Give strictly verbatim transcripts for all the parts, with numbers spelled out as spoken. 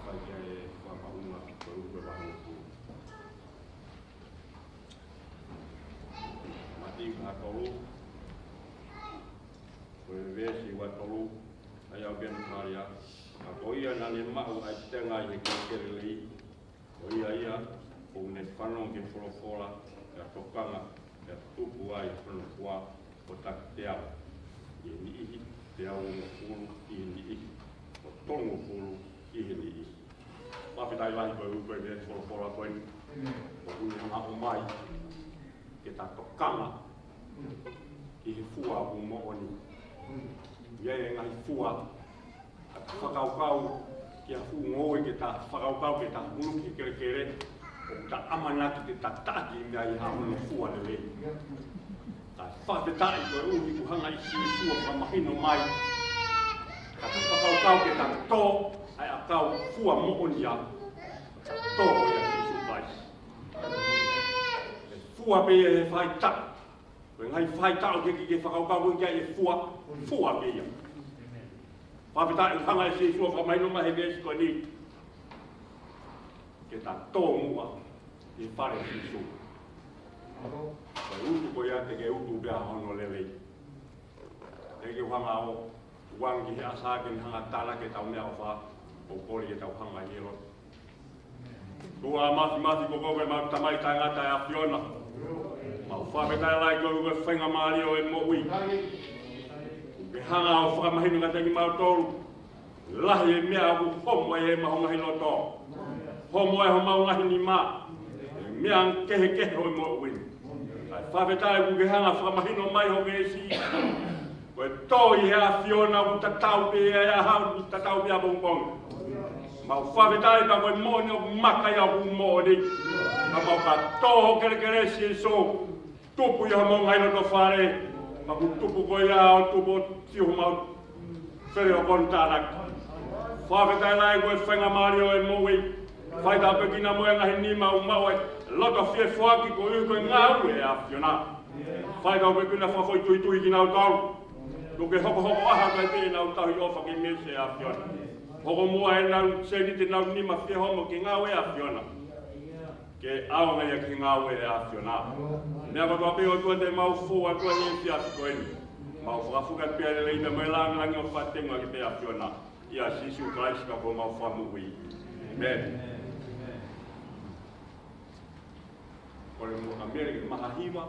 Ke fakaʻuhinga ko e uike vahe hongofulu. Mātiu vahe tolu, ko e veesi ua tolu, ʻa ia ʻoku pehē mai: Ka ko ia naʻa ne maʻu ʻa e tenga ʻi he kelekele lelei, ko ia ia ʻoku ne fanongo ki he folofola, pea tokanga, pea tupu ai hono fua, ko e taki teau ʻi he niʻihi, teau hongofulu ʻi he niʻihi, ko e tolungofulu ʻi he niʻihi. Fakafetaʻi lahi ko e uike, ko e folofola ko eni. ʻOku ne hanga ʻo ʻomai ke ta tokanga ki he fua ʻoku moʻoni. ʻI ai e ngaahi fua, ka ta fakakaukau ki ha fuʻu ngoue, ke ta fakakaukau ke ta huluki he kelekele, ʻoku ta ʻamanaki ke ta taki mei ai ha hono fua lelei. Ka fakafetaʻi koeʻuhi kuo hanga ʻe Sīsū ʻo fakamahino mai, ka ta fakakaukau ke ta tō ʻa e ʻakau fua moʻoni ia, tō ia ʻia Sīsū Kalaisi. ʻE fua pē ia he faʻahitaʻu. Ko e ngaahi faʻahitaʻu ke ke fakakaukau ki ai, ʻe fua, fua pē ia. Fakafetaʻi, hanga ʻe Sīsū ʻo fakamahino mai he veesi ko eni ke ta tō muʻa ʻi he fale ʻo Sīsū. Ko e utu ko ia te ke utu pē ʻa hono lelei. Te ke hanga ʻo uangi he ʻasa ke ne hanga ʻo tānaki ʻetau meʻaʻofa, ʻoku kole ke tau hanga ʻi he lotu. ʻOtua Māfimafi, ko koe ko ʻemau Tamai taʻengata ʻa e ʻAfiona. Mau fakafetaʻi lahi koeʻuhi ko e faingamālie ʻo e moʻui. Kuo ke hanga ʻo fakamahino kiate kimautolu lahi e meʻa ʻoku homo ai ʻemau ngaahi loto, homo ai homau ngaahi nima, e meʻa kehekehe ʻo e moʻui. Kae fakafetaʻi kuo ke hanga ʻo fakamahino mai ho veesi, ko e tō ʻi he ʻAfiona ʻoku tatau pē ʻa e ʻaho, tatau pē ʻapongipongi. Mau fakafetaʻi ka ko e moʻoni ʻoku maka ia ʻoku moʻoni. Ka mau ka tō ho kelekele Sīsū, tupu ia homau ngaahi loto fale, ka kuo tupu koe ia ʻo tupu ʻo siʻi homau fale ʻo kono tānaki. Fakafetaʻi lahi ko e faingamālie ʻo e moʻui. Fai tāpuekina mo e ngaahi nima ʻoku maʻu ai e loto fie foaki koeʻuhi ko e ngāue ʻa e ʻAfiona. Fai tāpuekina, fakafoʻituitui kinautolu. Tuku ke hokohoko ʻaho kae pē ʻenau tauhi ʻofa ke mese ʻa e ʻAfiona. Hoko muʻa ʻenau sēniti, ʻenau nima fie homo ki he ngāue ʻa e ʻAfiona, ke ʻaonga ia ki he ngāue ʻa e ʻAfiona. Meʻa kotoa pē ʻOtua te mau fou atu ai he efiafi ko eni, mau fakafuka pē ʻa e lelei pea mo e lāngilangi ʻo fakatenga ki he ʻAfiona. ʻIa Sīsū Kalaisi ko homau Fakamoʻui. ʻĒmeni. Kole muʻa kia Mele ke maha hiva,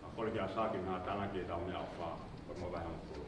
kae kole kia ʻAsa ke na tānaki ʻetau meʻaʻofa, ko e mau vahe hongofulu.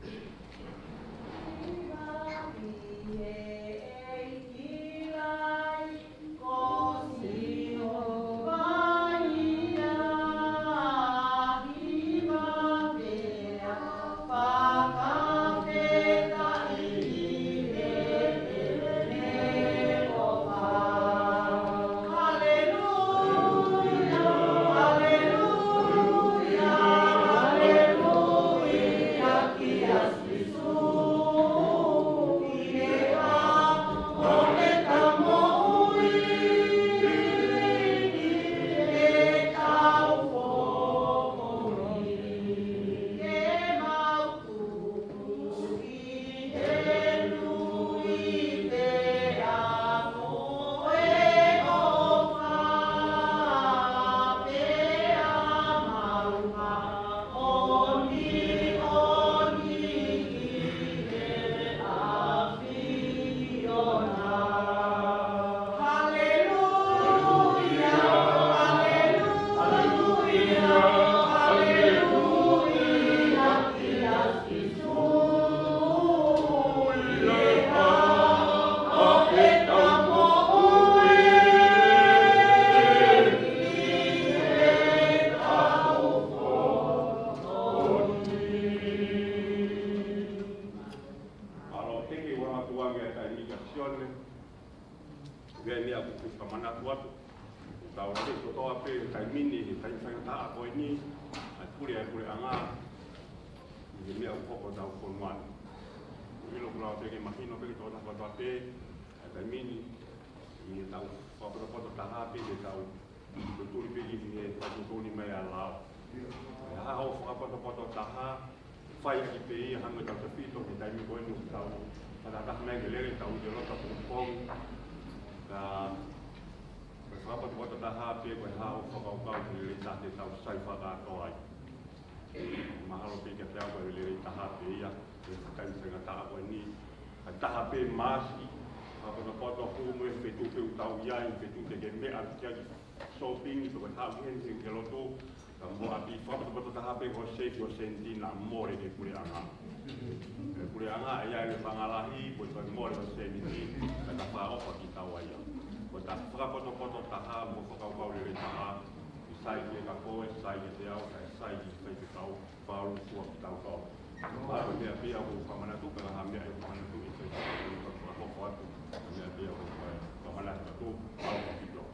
Mālō, thank you, Uanga Tuangi, ʻa e taimi kia Sione. Ko e meʻa ʻoku ou fakamanatu atu, ʻoku tau lave kotoa pē he taimi ni, he taimi faingataʻa ko eni, ʻa e pule, ʻa e puleʻanga, ʻi he meʻa ʻoku hoko hotau fonua ni. ʻOku ʻilo kuo lava pē ke mahino pē ki he tokotaha kotoa pē, ʻa e taimi ni, ʻi heʻetau fakapotopoto taha pē, ʻi heʻetau tutuli pē ki he fakatuʻutuʻuni mai ʻa e lao. ʻE hā haʻo fakapotopoto taha, fai ʻaki pē ia hangē ko ʻetau tefito he taimi ko eni ʻoku tau fakataha mai ke lele ʻetau ʻi he loto pongipongi. Ka, ko e fakapotopoto taha pē ko e hā hoʻo fakakaukau ki he lelei taha te tau sai fakakātoa ai. Mahalo pē kiate au ko e lelei taha pē ia, he taimi faingataʻa ko eni. Ka taha pē Maʻasi, fakapotopoto hū mo e feituʻu pē ʻoku tau ʻi ai, feituʻu te ke meʻa ki ai, shopping, pe ko e hā ʻoku ʻi heni ki he lotu, ka mo ʻapi fakapotopoto taha pē ko e save ʻo e sēniti naʻa mole ki he puleʻanga. Ko e puleʻanga ʻe ʻi ai e fanga lahi, ko e toe mole ʻo e sēniti, ka ta fakaʻofa kitaua ia. Ko ʻeta fakapotopoto taha, mo e fakakaukau lelei taha, ʻe sai kiate koe, sai kiate au, kae sai ki he faifekau, pau tua ki tau kau. Pau meʻa pē ia ʻoku fakamanatu, ka ha meʻa ʻe fakamanatu, ʻe fai fakamanatu, fakahoko atu, meʻa pē ia ʻoku fakamanatu atu, pau ki tau.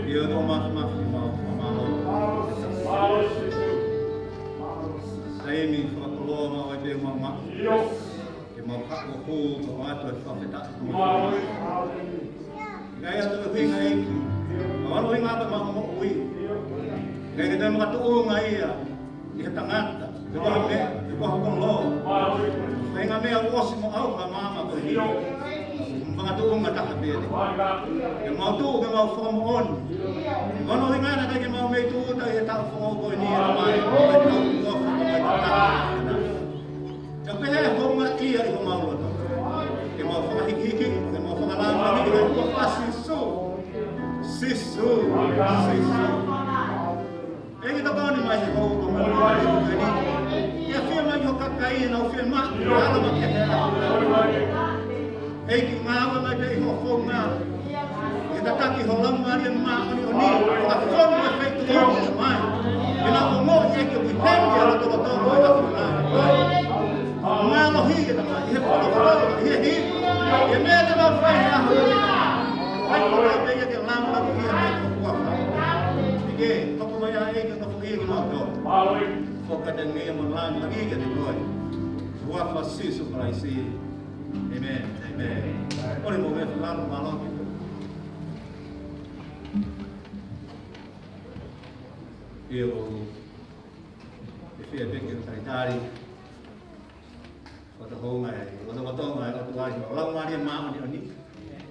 ʻIo, tō māfimafi mau fakamālō. Taimi fakakoloa mau ʻai pē mau ma. Ke mau haʻu ʻo hū, ka ʻoatu e fakafetaʻi. ʻIkai ʻa e ʻuhinga ʻEiki. Ka ʻoku ʻuhinga ʻa e mau moʻui. ʻIkai ke toe makatuʻunga ia ʻi he tangata, pe ko ha meʻa, pe ko ha koloa. Ko e ʻuhinga meʻa ʻoku ʻosi mo au ka māmani ko e hiko. Makatuʻunga taha pē ʻeni. Ke mau tuʻu, ke mau fakamoʻoni. Ko hono ʻuhinga naʻe ʻikai ke mau mei tuʻu ʻi he taʻu foʻou ko eni, ʻa mai, ko e taʻu foʻou ko e taʻu. Ka pehē houngaʻia ʻi homau loto. Ke mau fakahikihiki, ke mau fakalāngilangi, ke mau fakasīsū. Sīsū, Sīsū. ʻEiki, tokoni mai he houa ko eni. ʻIa fie mai ho kakai ʻenau fiemaʻu, ʻa e ala ma ke he. ʻEiki, ngāue mai pē ʻi hoʻo founga. ʻE tataki ho Laumālie Māʻoniʻoni, fakafonu e feituʻu mai. ʻE na ongo ʻEiki ʻoku ʻi heni ʻa e lotolotonga ʻo e ʻAfiona. Mālohi ʻe Tamai, ʻi he folofola, ʻi he hiva, ʻi he meʻa te mau fai he ʻaho ni. Fai ko e pē ia ke lāngilangiʻia ʻa e huafa. ʻEiki, hoko mai ʻa e ʻEiki ʻo nofoʻia kimautolu. Fakatangi mo lāngilangi kiate koe. Huafa Sīsū Kalaisi. ʻĒmeni. ʻĒmeni. Kole mo e fakamālō, mālō ki. ʻIo, ʻe fie peke talitali. Fakatohonga e, fakatohonga e ʻOtua ʻi ho Laumālie Māʻoniʻoni.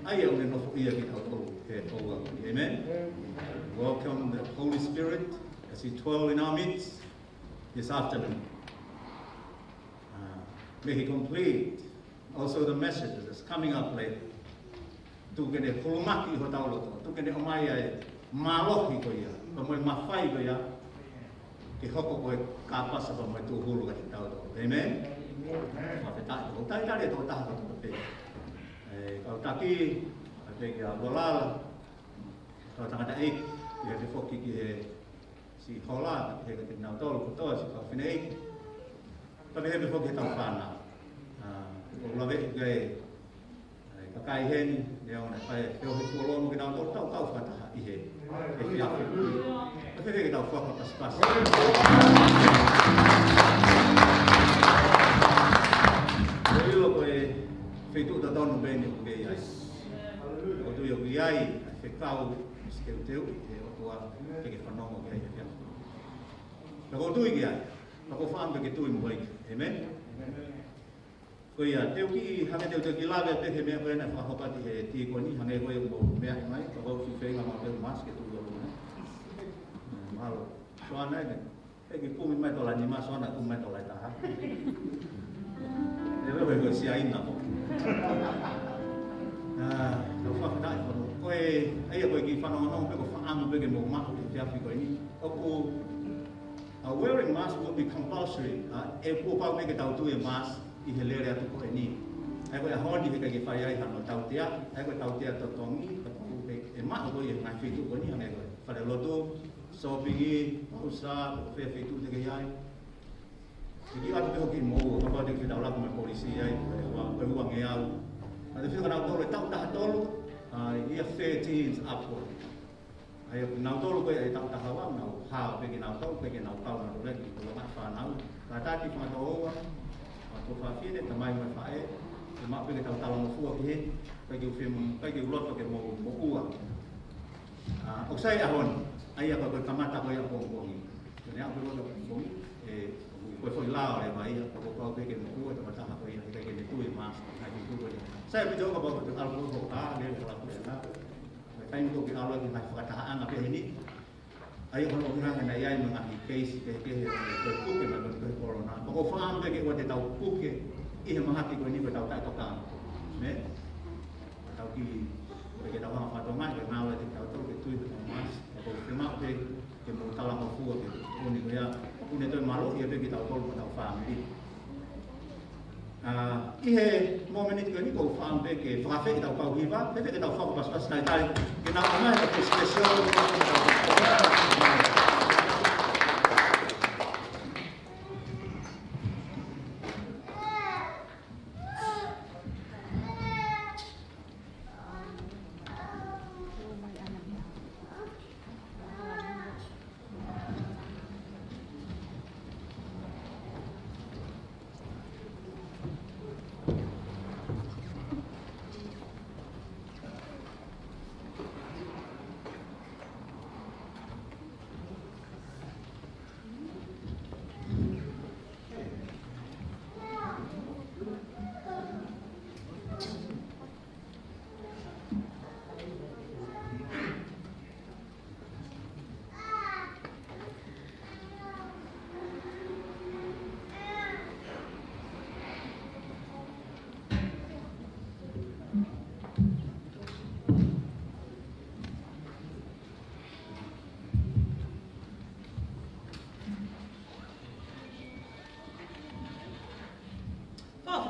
ʻA ia ʻoku ne nofoʻia kitautolu he houa ko eni. Amen. Welcome the Holy Spirit as he dwell in our midst this afternoon. Uh, may he complete also the messages that's coming up later. Tuku ke ne hulumaki ʻi hotau loto. Tuku ke ne ʻomai ʻa e mālohi ko ia, pea mo e mafai ko ia, ke hoko ko e kāpasa pea mo e tūhulu kiate kitautolu. Amen? Fakafetaʻi. ʻOku talitali e tokotaha kotoa pē. E, kau taki, ʻa pē kia Lolala, kau tangataʻeiki, ʻi he foki ki he siʻi hola, he kiate kinautolu kotoa, siʻi kau fineʻeiki. Pea pehē pē foki he tau fānau. ʻA, ʻoku ou laveʻi ke, ʻa e kakai heni, neongo naʻe fai e feohi fuoloa mo kinautolu, tau kau fakataha ʻi he, he efiafi. Pea pehē ke tau fakapasipasi. ʻOku ou ʻilo ko e feituʻu totonu pē eni ʻoku ke ʻi ai. ʻOku ou tui ʻoku ʻi ai, ʻa e fekau, ʻosi teuteuʻi ʻe he ʻOtua, ke ke fanongo ki ai he efiafi. Pea ʻoku ou tui ki ai. Pea ʻoku ou fakaʻamu pē ke tui mo ai. Amen? Ko ia, te u kiʻi, hangē te u, te u kiʻi lave pē he meʻa ko ē naʻe fakahoko atu ʻe he tīkoni, hangē ko ia ʻoku mou meaʻi mai, pea ʻoku ou feinga maʻu pē mask ke tui ʻo luna. Mālō. Soana ʻeni. ʻEiki, kumi mai tola nima, Soana, kumi mai tola taha. ʻE lele ko e Siaina ko. ʻA, tau fakafetaʻi fono. Ko e, ʻa ia ko e kiʻi fanongonongo pē ʻoku ou fakaʻamu pē ke mou maʻu he efiafi ko eni. ʻOku ʻa wearing mask will be compulsory. ʻA, ʻe kuo pau pē ke tau tui e mask ʻi he lele atu ko eni. ʻA ia ko e ʻaho ni heʻikai ke fai ai hano tautea, ʻa ia ko e tautea totongi, ka tau ʻe, ʻe maʻu ko ia he ngaahi feituʻu ko eni, hangē ko e fale lotu, sōpingi, pausa, ko fē feituʻu te ke ʻi ai. Ke kiʻi ʻoatu pē hoʻo kiʻi moʻua, kapau te ke fetaulaki mo e polisi ai, ko e ua, ko e uangeau. Ka te fika nau tolu, e taʻu taha tolu, ʻa, year thirteen upward. ʻA ia, nautolu ko ē ʻi he taʻu taha ua, nau hao pē kinautolu, pē kinautolu, nau lele ki he tolonga fānau. Kātaki fanga toʻoua, ʻa, tuofāfine, tamai mo e faʻē, ʻe maʻu pē ke tau talangofua ki he, ʻikai ke u fie, ʻikai ke u loto ke mou, moʻua. ʻA, ʻoku sai ʻaho ni, ʻa ia ko e kamata ko ia ʻapongipongi. Ko ʻene aʻu pē ko ia ʻapongipongi, ʻe, ko e foʻi lao leva ia, ko e pau pē ke moʻua e tokotaha ko ia, ʻikai ke ne tui e mask, ʻikai ke tui ko ia. Sai ʻaupito kapau ko e ʻalu ko ē ʻo ka, lele ʻalu ko ē ʻo ka. Ko e taimi ko ē ke ʻalu ai ki he ngaahi fakatahaʻanga pehē ni. ʻA ia ko hono ʻuhinga naʻe ʻi ai mo e ngaahi keisi kehekehe ʻo e puke mai ko e korona. Pea ʻoku ou fakaʻamu pē ke ʻoua te tau puke ʻi he mahaki ko eni ko ʻetau taʻetokanga. Mē? Tau kiʻi, ʻoua te tau hanga fakatomai, ko e ngāue ʻa kitautolu ke tui ki he mask. Pea ʻoku ou fiemaʻu pē ke mou talangofua ki he ʻaho ni ko ia. ʻOku ne toe mālohi ia pē kitautolu mo ʻetau fāmili. ʻA, ʻi he momeniti ko eni ʻoku ou fakaʻamu pē ke fakafeʻiloaki ʻetau kau hiva, pea ke tau fakapasipasi talitali, ke nau ʻomai ha kiʻi special. Thank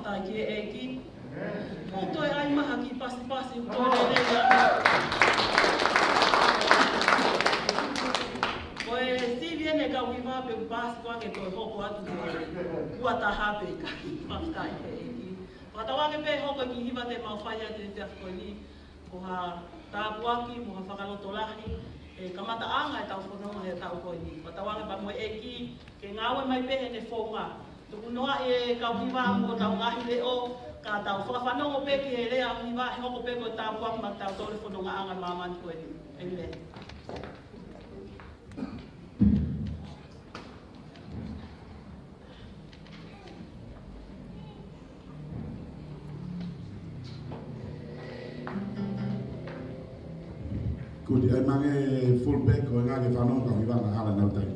Fakafetaʻi ki he ʻEiki. ʻOku toe ʻai mai ha kiʻi pasipasi, ʻoku toe lelei ia. Ko e sivi eni e kau hiva pe ʻoku pasi koā ke toe hoko atu ki he ua taha pe ʻikai. Fakafetaʻi ki he ʻEiki. Fakatauange pē hoko e kiʻi hiva te mau fai atu he efiafi ko eni, ko ha tāpuaki mo ha fakalotolahi he kamataʻanga ʻetau fononga he taʻu ko eni. Fakatauange pē mo e ʻEiki ke ngāue mai pē heʻene founga. Tuku noa e kau hiva mo ʻetau ngaahi leʻo, ka tau fakafanongo pē ki he lea ʻa e hiva, he hoko pē ko e tāpuaki maʻatautolu he fonongaʻanga ʻo e māmani ko eni. ʻĒmeni. Kuti ai mange full back ko e ngaahi fanongo kau hiva na hala nau tai.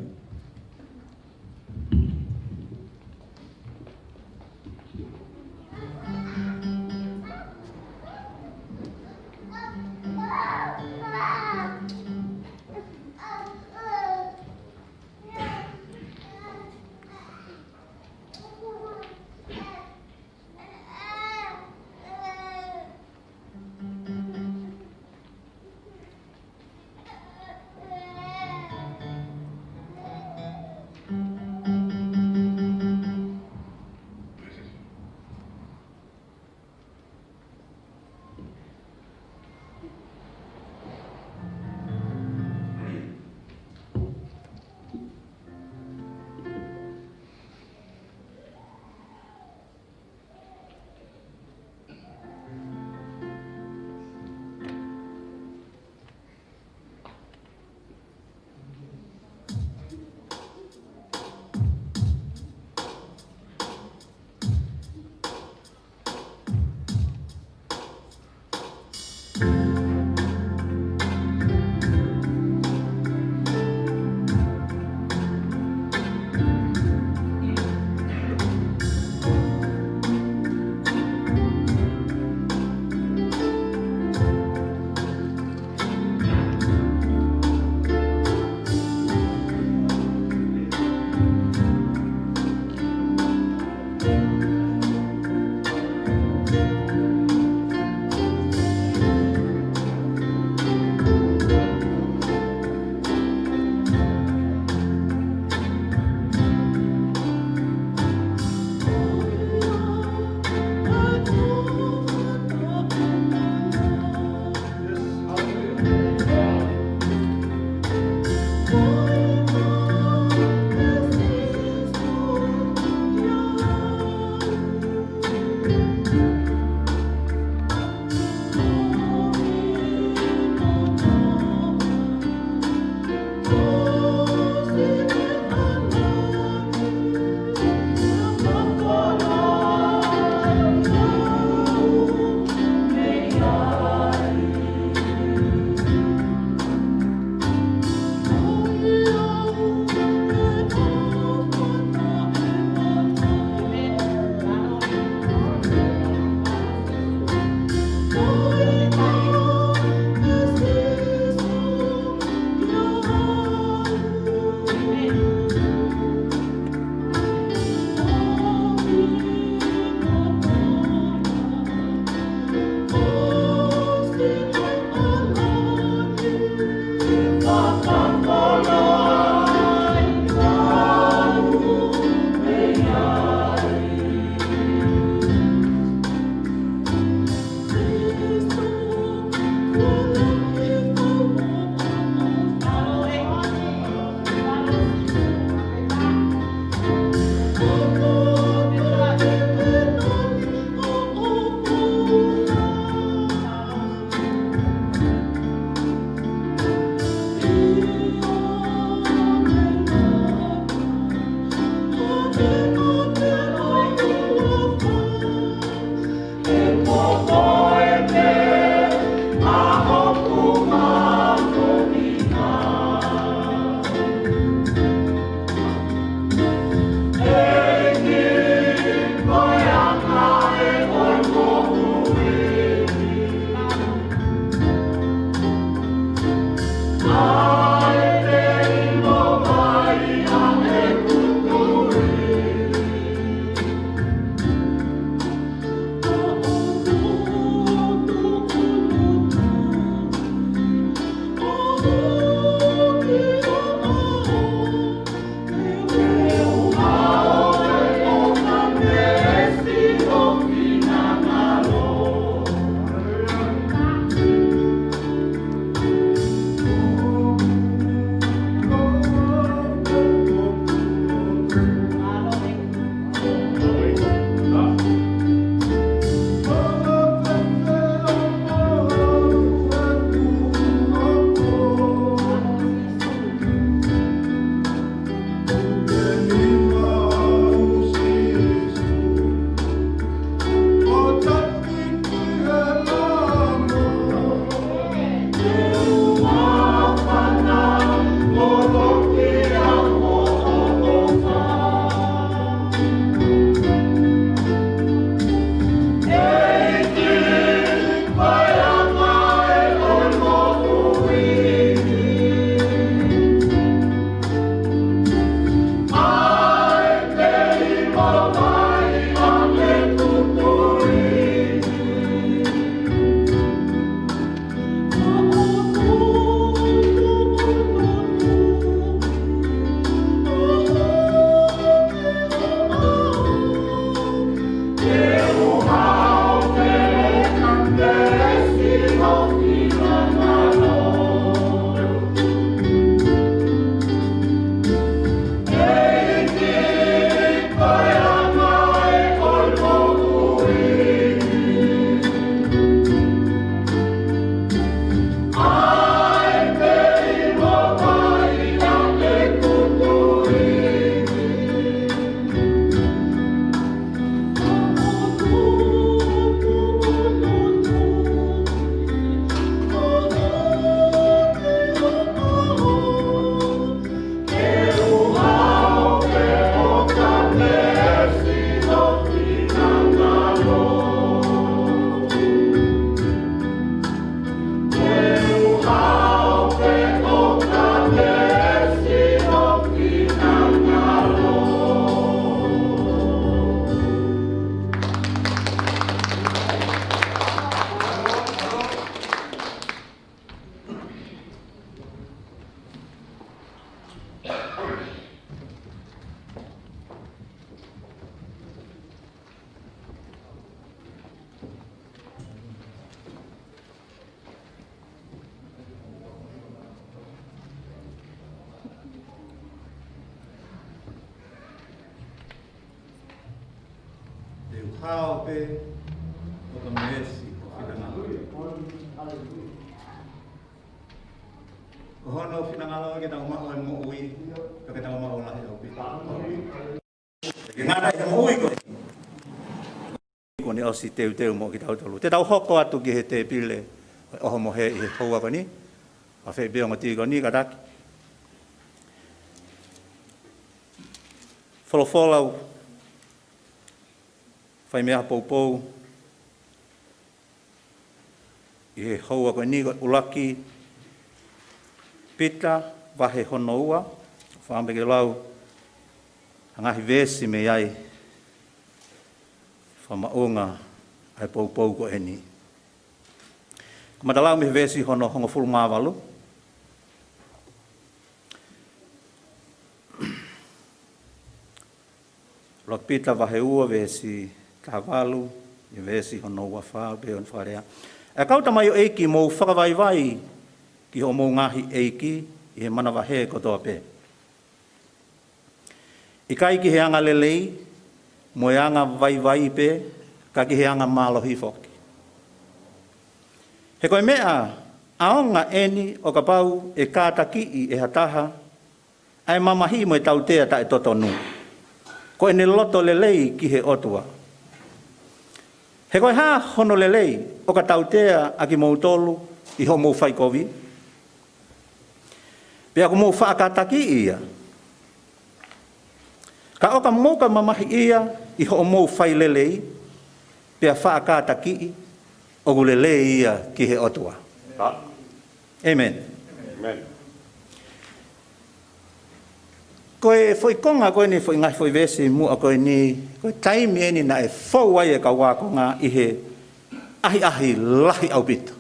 Te u hao pē ʻo ka meesi ho finangalo. Ko hono finangalo ke tau maʻu e moʻui, pea ke tau maʻu lahi ʻaupito. Ke ngata ʻi he moʻui ko eni. Kuo ne ʻosi teuteu mo kitautolu. Te tau hoko atu ki he tēpile ʻo e ʻohomohe ʻi he houa ko eni. ʻA fē pē ongo tīkoni kātaki. Folofola ʻoku fai mei ai ha poupou ʻi he houa ko eni, ko e ʻuluaki Pita vahe hono ua, fakaʻamu pē ke lau ha ngaahi veesi mei ai, fakamaʻunga ʻa e poupou ko eni. Kamata lau mei he veesi hono hongofulu mā valu. ʻUluaki Pita vahe ua veesi taha valu, ʻi he veesi hono ua fā, pea ʻoku ne fakalea. ʻE kau tamaioʻeiki, mou fakavaivai ki hoʻomou ngaahi ʻeiki ʻi he manavahē kotoa pē. ʻIkai ki he anga lelei, mo e anga vaivai pē, ka ki he anga mālohi foki. He ko e meʻa ʻaonga eni ʻo kapau ʻe kātakiʻi ʻe ha taha ʻa e mamahi mo e tautea taʻetotonu, ko ʻene loto lelei ki he ʻOtua. He ko e hā hono lelei ʻo ka tautea ʻa kimoutolu ʻi hoʻomou faikovi? Pea ʻoku mou faʻa kātakiʻi ia. Ka ʻo ka mou ka mamahiʻia ʻi hoʻomou fai lelei, pea faʻa kātakiʻi, ʻoku lelei ia ki he ʻOtua. ʻĒmeni. ʻĒmeni. Ko e foʻi konga ko eni, foʻi ngaahi foʻi veesi muʻa ko eni, ko e taimi eni naʻe fou ai e kau ākonga ʻi he ʻahiʻahi lahi ʻaupito.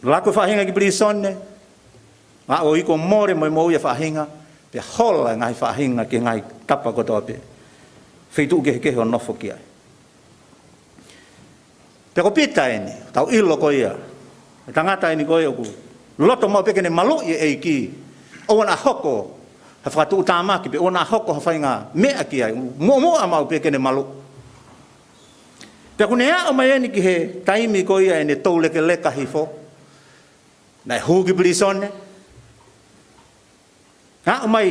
Laku e faʻahinga ki pilīsone, aʻu ʻo iku ʻo mole mo e moʻui e faʻahinga, pea hola e ngaahi faʻahinga ki he ngaahi tapa kotoa pē. Feituʻu kehekehe ʻo nofo ki ai. Pea ko Pita eni, tau ʻilo ko ia. E tangata eni ko ia ʻoku loto maʻu pē ke ne maluʻi e ʻEiki. ʻOua naʻa hoko ha fakatuʻutāmaki pē, ʻoua naʻa hoko ha faʻahinga meʻa ki ai. Muʻomuʻa maʻu pē ke ne maluʻi. Pea kuo ne aʻu mai eni ki he taimi ko ia ʻene toulekeleka hifo. Naʻe hū ki pilīsone. Aʻu mai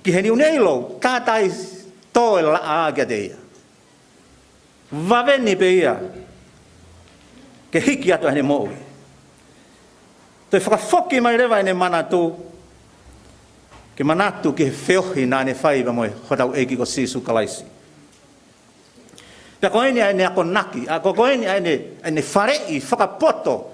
ki heni ʻoku ne ʻilo, tātā ai tō e laʻā kiate ia. Vave ni pē ia ke hiki atu ʻene moʻui. Toe fakafoki mai leva ʻene manatu, ke manatu ki he feohi naʻa ne fai pea mo hotau ʻEiki ko Sīsū Kalaisi. Pea ko eni ʻa ʻene akonaki, ʻa ko, ko eni ʻa ʻene, ʻa ʻene faleʻi fakapoto.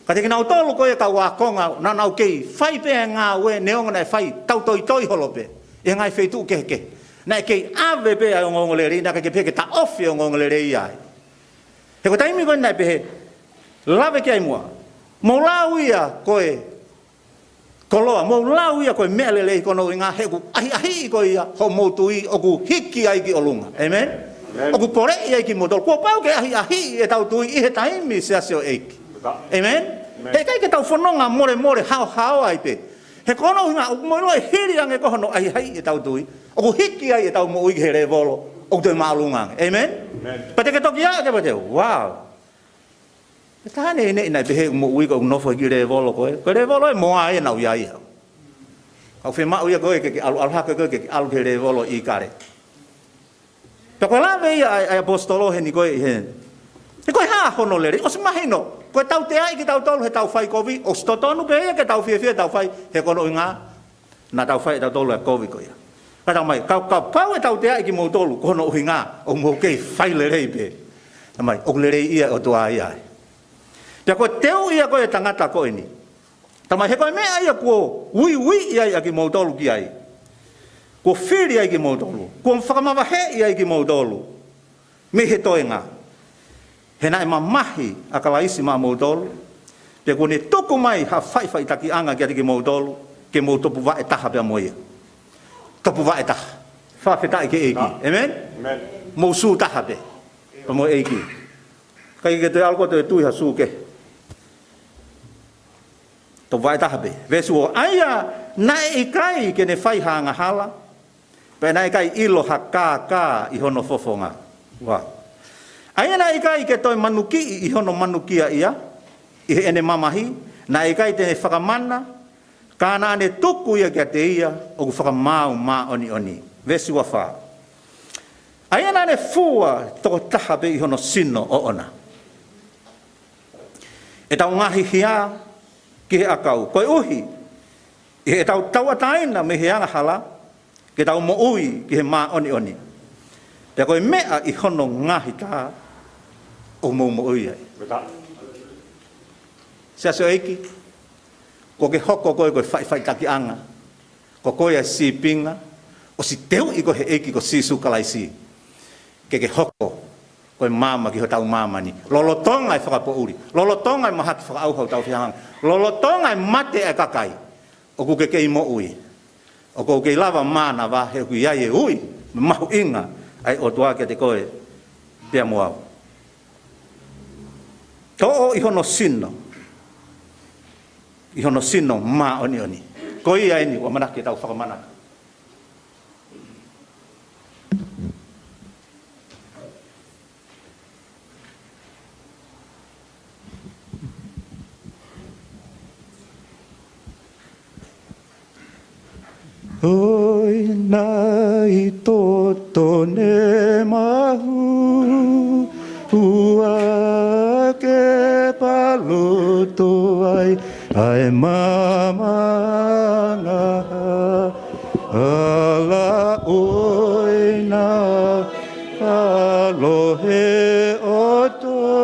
Ka te kinautolu ko e kau ākonga, naʻa nau kei fai pē e ngāue, neongo naʻe fai tautoitoi holo pē ʻi he ngaahi feituʻu kehekehe. Naʻe kei ʻave pē ʻa e ongoongolelei, naʻe ʻikai ke pehē ke taʻofi e ongoongolelei ia ai. He ko e taimi ko ē naʻe pehē, lave ki ai muʻa. Mou lau ia ko e koloa, mou lau ia ko e meʻa lelei, ko hono ʻuhinga he ʻoku ʻahiʻahiʻi ko ia hoʻomou tui, ʻoku hiki ai ki ʻolunga. ʻĒmeni? ʻĒmeni. ʻOku poleʻi ai kimoutolu. Kuo pau ke ʻahiʻahiʻi ʻetau tui ʻi he taimi, Siasi ʻo e ʻEiki. ʻĒmeni? ʻĒmeni. He ʻikai ke tau fononga molemole haohaoa ai pē. He ko hono ʻuhinga, ʻoku mou ʻilo ʻe hili ange ko ē hono ʻahiʻahiʻi ʻetau tui, ʻoku hiki ai ʻetau moʻui ki he lēvolo ʻoku toe māʻolunga ange. ʻĒmeni? ʻĒmeni. Pea te ke toki aʻu ki ai pea te, wow. Ko e taha eni naʻe pehē ʻoku moʻui ka ʻoku nofo he kiʻi lēvolo ko ē. Ko e lēvolo ē, moa ē naʻa ku ʻi ai. Ka ʻoku fiemaʻu ia ko ē ke ke ʻalu, ʻalu hake ko ē ke ke ʻalu ki he lēvolo ʻo ʻīkale. Pea ko e lave ia ʻa e, ʻa e ʻaposetolo heni ko ē he, he ko e hā hono lelei, ʻosi mahino, ko e tauteaʻi kitautolu heʻetau fai kovi, ʻosi totonu pē ia ke tau fiefia heʻetau fai, he ko hono ʻuhinga naʻa tau fai ʻe tautolu ʻa e kovi ko ia. Ka tau mai, ka, kapau ʻe tauteaʻi kimoutolu, ko hono ʻuhinga ʻoku mou kei fai lelei pē. Tau mai, ʻoku lelei ia ʻOtua ia ai. Pea ko e teu ia ko ē ʻa e tangata ko eni. Tau mai, he ko e meʻa ia kuo uiuiʻi ai ʻa kimoutolu ki ai. Kuo fili ai kimoutolu. Kuo fakamavaheʻi ai kimoutolu mei he toenga. He naʻe mamahi ʻa Kalaisi maʻamoutolu, pea kuo ne tuku mai ha faʻifaʻitakiʻanga kiate kimoutolu, ke mou topuvaʻe taha pea mo ia. Topuvaʻe taha. Fakafetaʻi ki he ʻEiki. ʻĒmeni? ʻĒmeni. Mou sū taha pē pea mo e ʻEiki. ʻIkai ke toe ʻalu koe ʻo toe tui ha sū kehe. Topuvaʻe taha pē. Veesi ua, ʻa ia naʻe ʻikai ke ne fai ha angahala, pea naʻe ʻikai ʻilo ha kākā ʻi hono fofonga. Ua. ʻA ia naʻe ʻikai ke toe manukiʻi ʻi hono manukia ia, ʻi heʻene mamahi, naʻe ʻikai te ne fakamana, ka naʻa ne tuku ia kiate ia ʻoku fakamaau māʻoniʻoni. Veesi ua fā. ʻA ia naʻa ne fua tokotaha pē ʻi hono sino ʻoʻona ʻetau ngaahi hia ki he ʻakau. Koeʻuhi, ʻi heʻetau tauʻatāina mei he angahala, ke tau moʻui ki he māʻoniʻoni. Pea ko e meʻa ʻi hono ngaahi tā ʻoku mou moʻui ai. Siasi ʻo e ʻEiki, kuo ke hoko koe ko e faʻifaʻitakiʻanga. Ko koe ʻa e sīpinga, ʻosi teuʻi koe he ʻEiki ko Sīsū Kalaisi ke ke hoko ko e maama ki hotau māmani. Lolotonga e fakapoʻuli, lolotonga e mahaki fakaʻauha ʻo hotau fehangahangai, lolotonga e mate ʻa e kakai, ʻoku ke kei moʻui. ʻOku ou kei lava mānava he ʻoku ʻi ai e ui mo e mahuʻinga ʻa e ʻOtua kiate koe pea mo au. Toʻo ʻi hono sino, ʻi hono sino māʻoniʻoni. Ko ia eni ʻoku ʻamanaki ke tau fakamanatu. ʻOi, naʻe totonu mahu ua ke paloto ai ʻa e maama angahala, ʻoi, naʻe ʻaloʻi ʻe he ʻOtua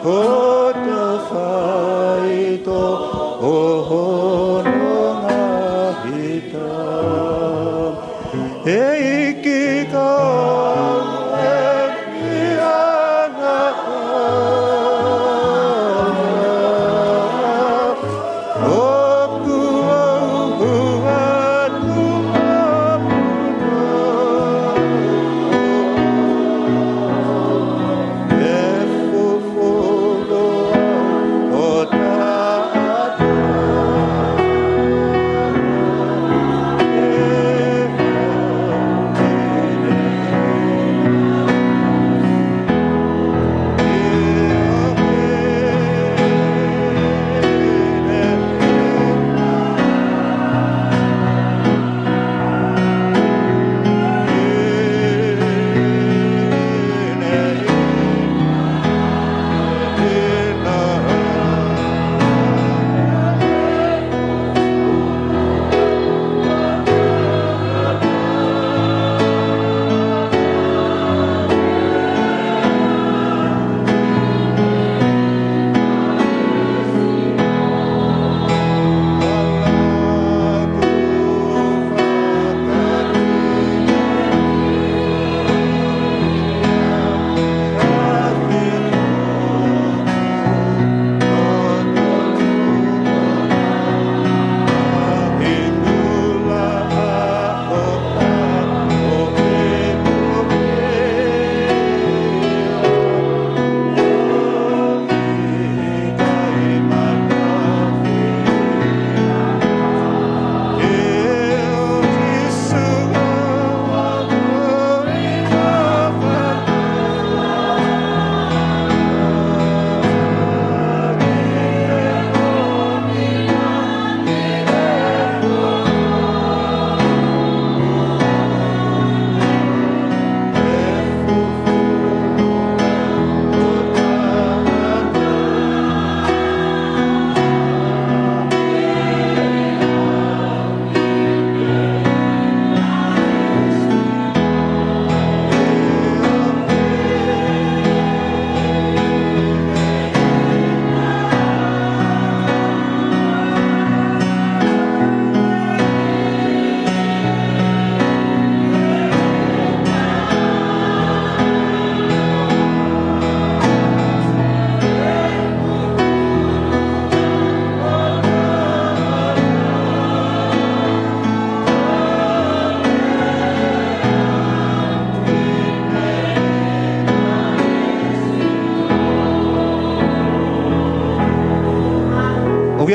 hota faitoʻo ʻo hono ngaahi tā. ʻEiki, kau ʻeku angahala, ʻoku ou hū atu ʻamuno.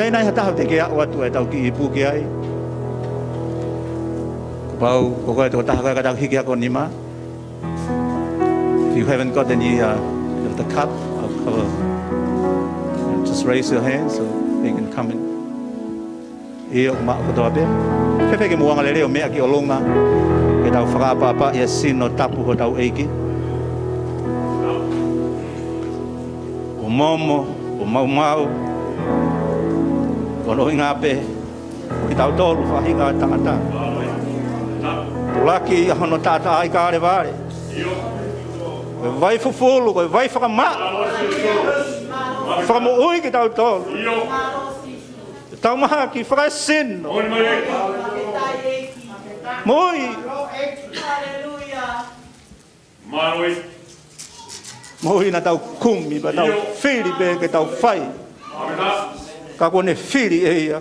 ʻE ʻi ai ha taha te ke aʻu atu ʻetau kiʻi ipu ki ai? Kapau ko koe tokotaha ko ē ka tau hiki hake ho nima. If you haven't got any, uh, of the cup, I'll cover. Just raise your hand so they can come in. ʻIo, maʻu kotoa pē. Fēfē ke mou angalelei ʻo meʻa ki ʻolunga, ke tau fakaʻapaʻapaʻi ʻa e sino tapu hotau ʻEiki. ʻO momo, ʻo maumau, ʻo ʻuhinga pē, ko kitautolu faʻahinga tangata. Tulaki ʻa hono taʻataʻa ʻi Kalevale. Ko e vai fufulu, ko e vai fakamaʻa. Fakamoʻui kitautolu. Tau mahaki fakaesino. Moʻui. Moʻui naʻa tau kumi, pea tau fili pē ke tau fai. Ka kuo ne fili ʻe ia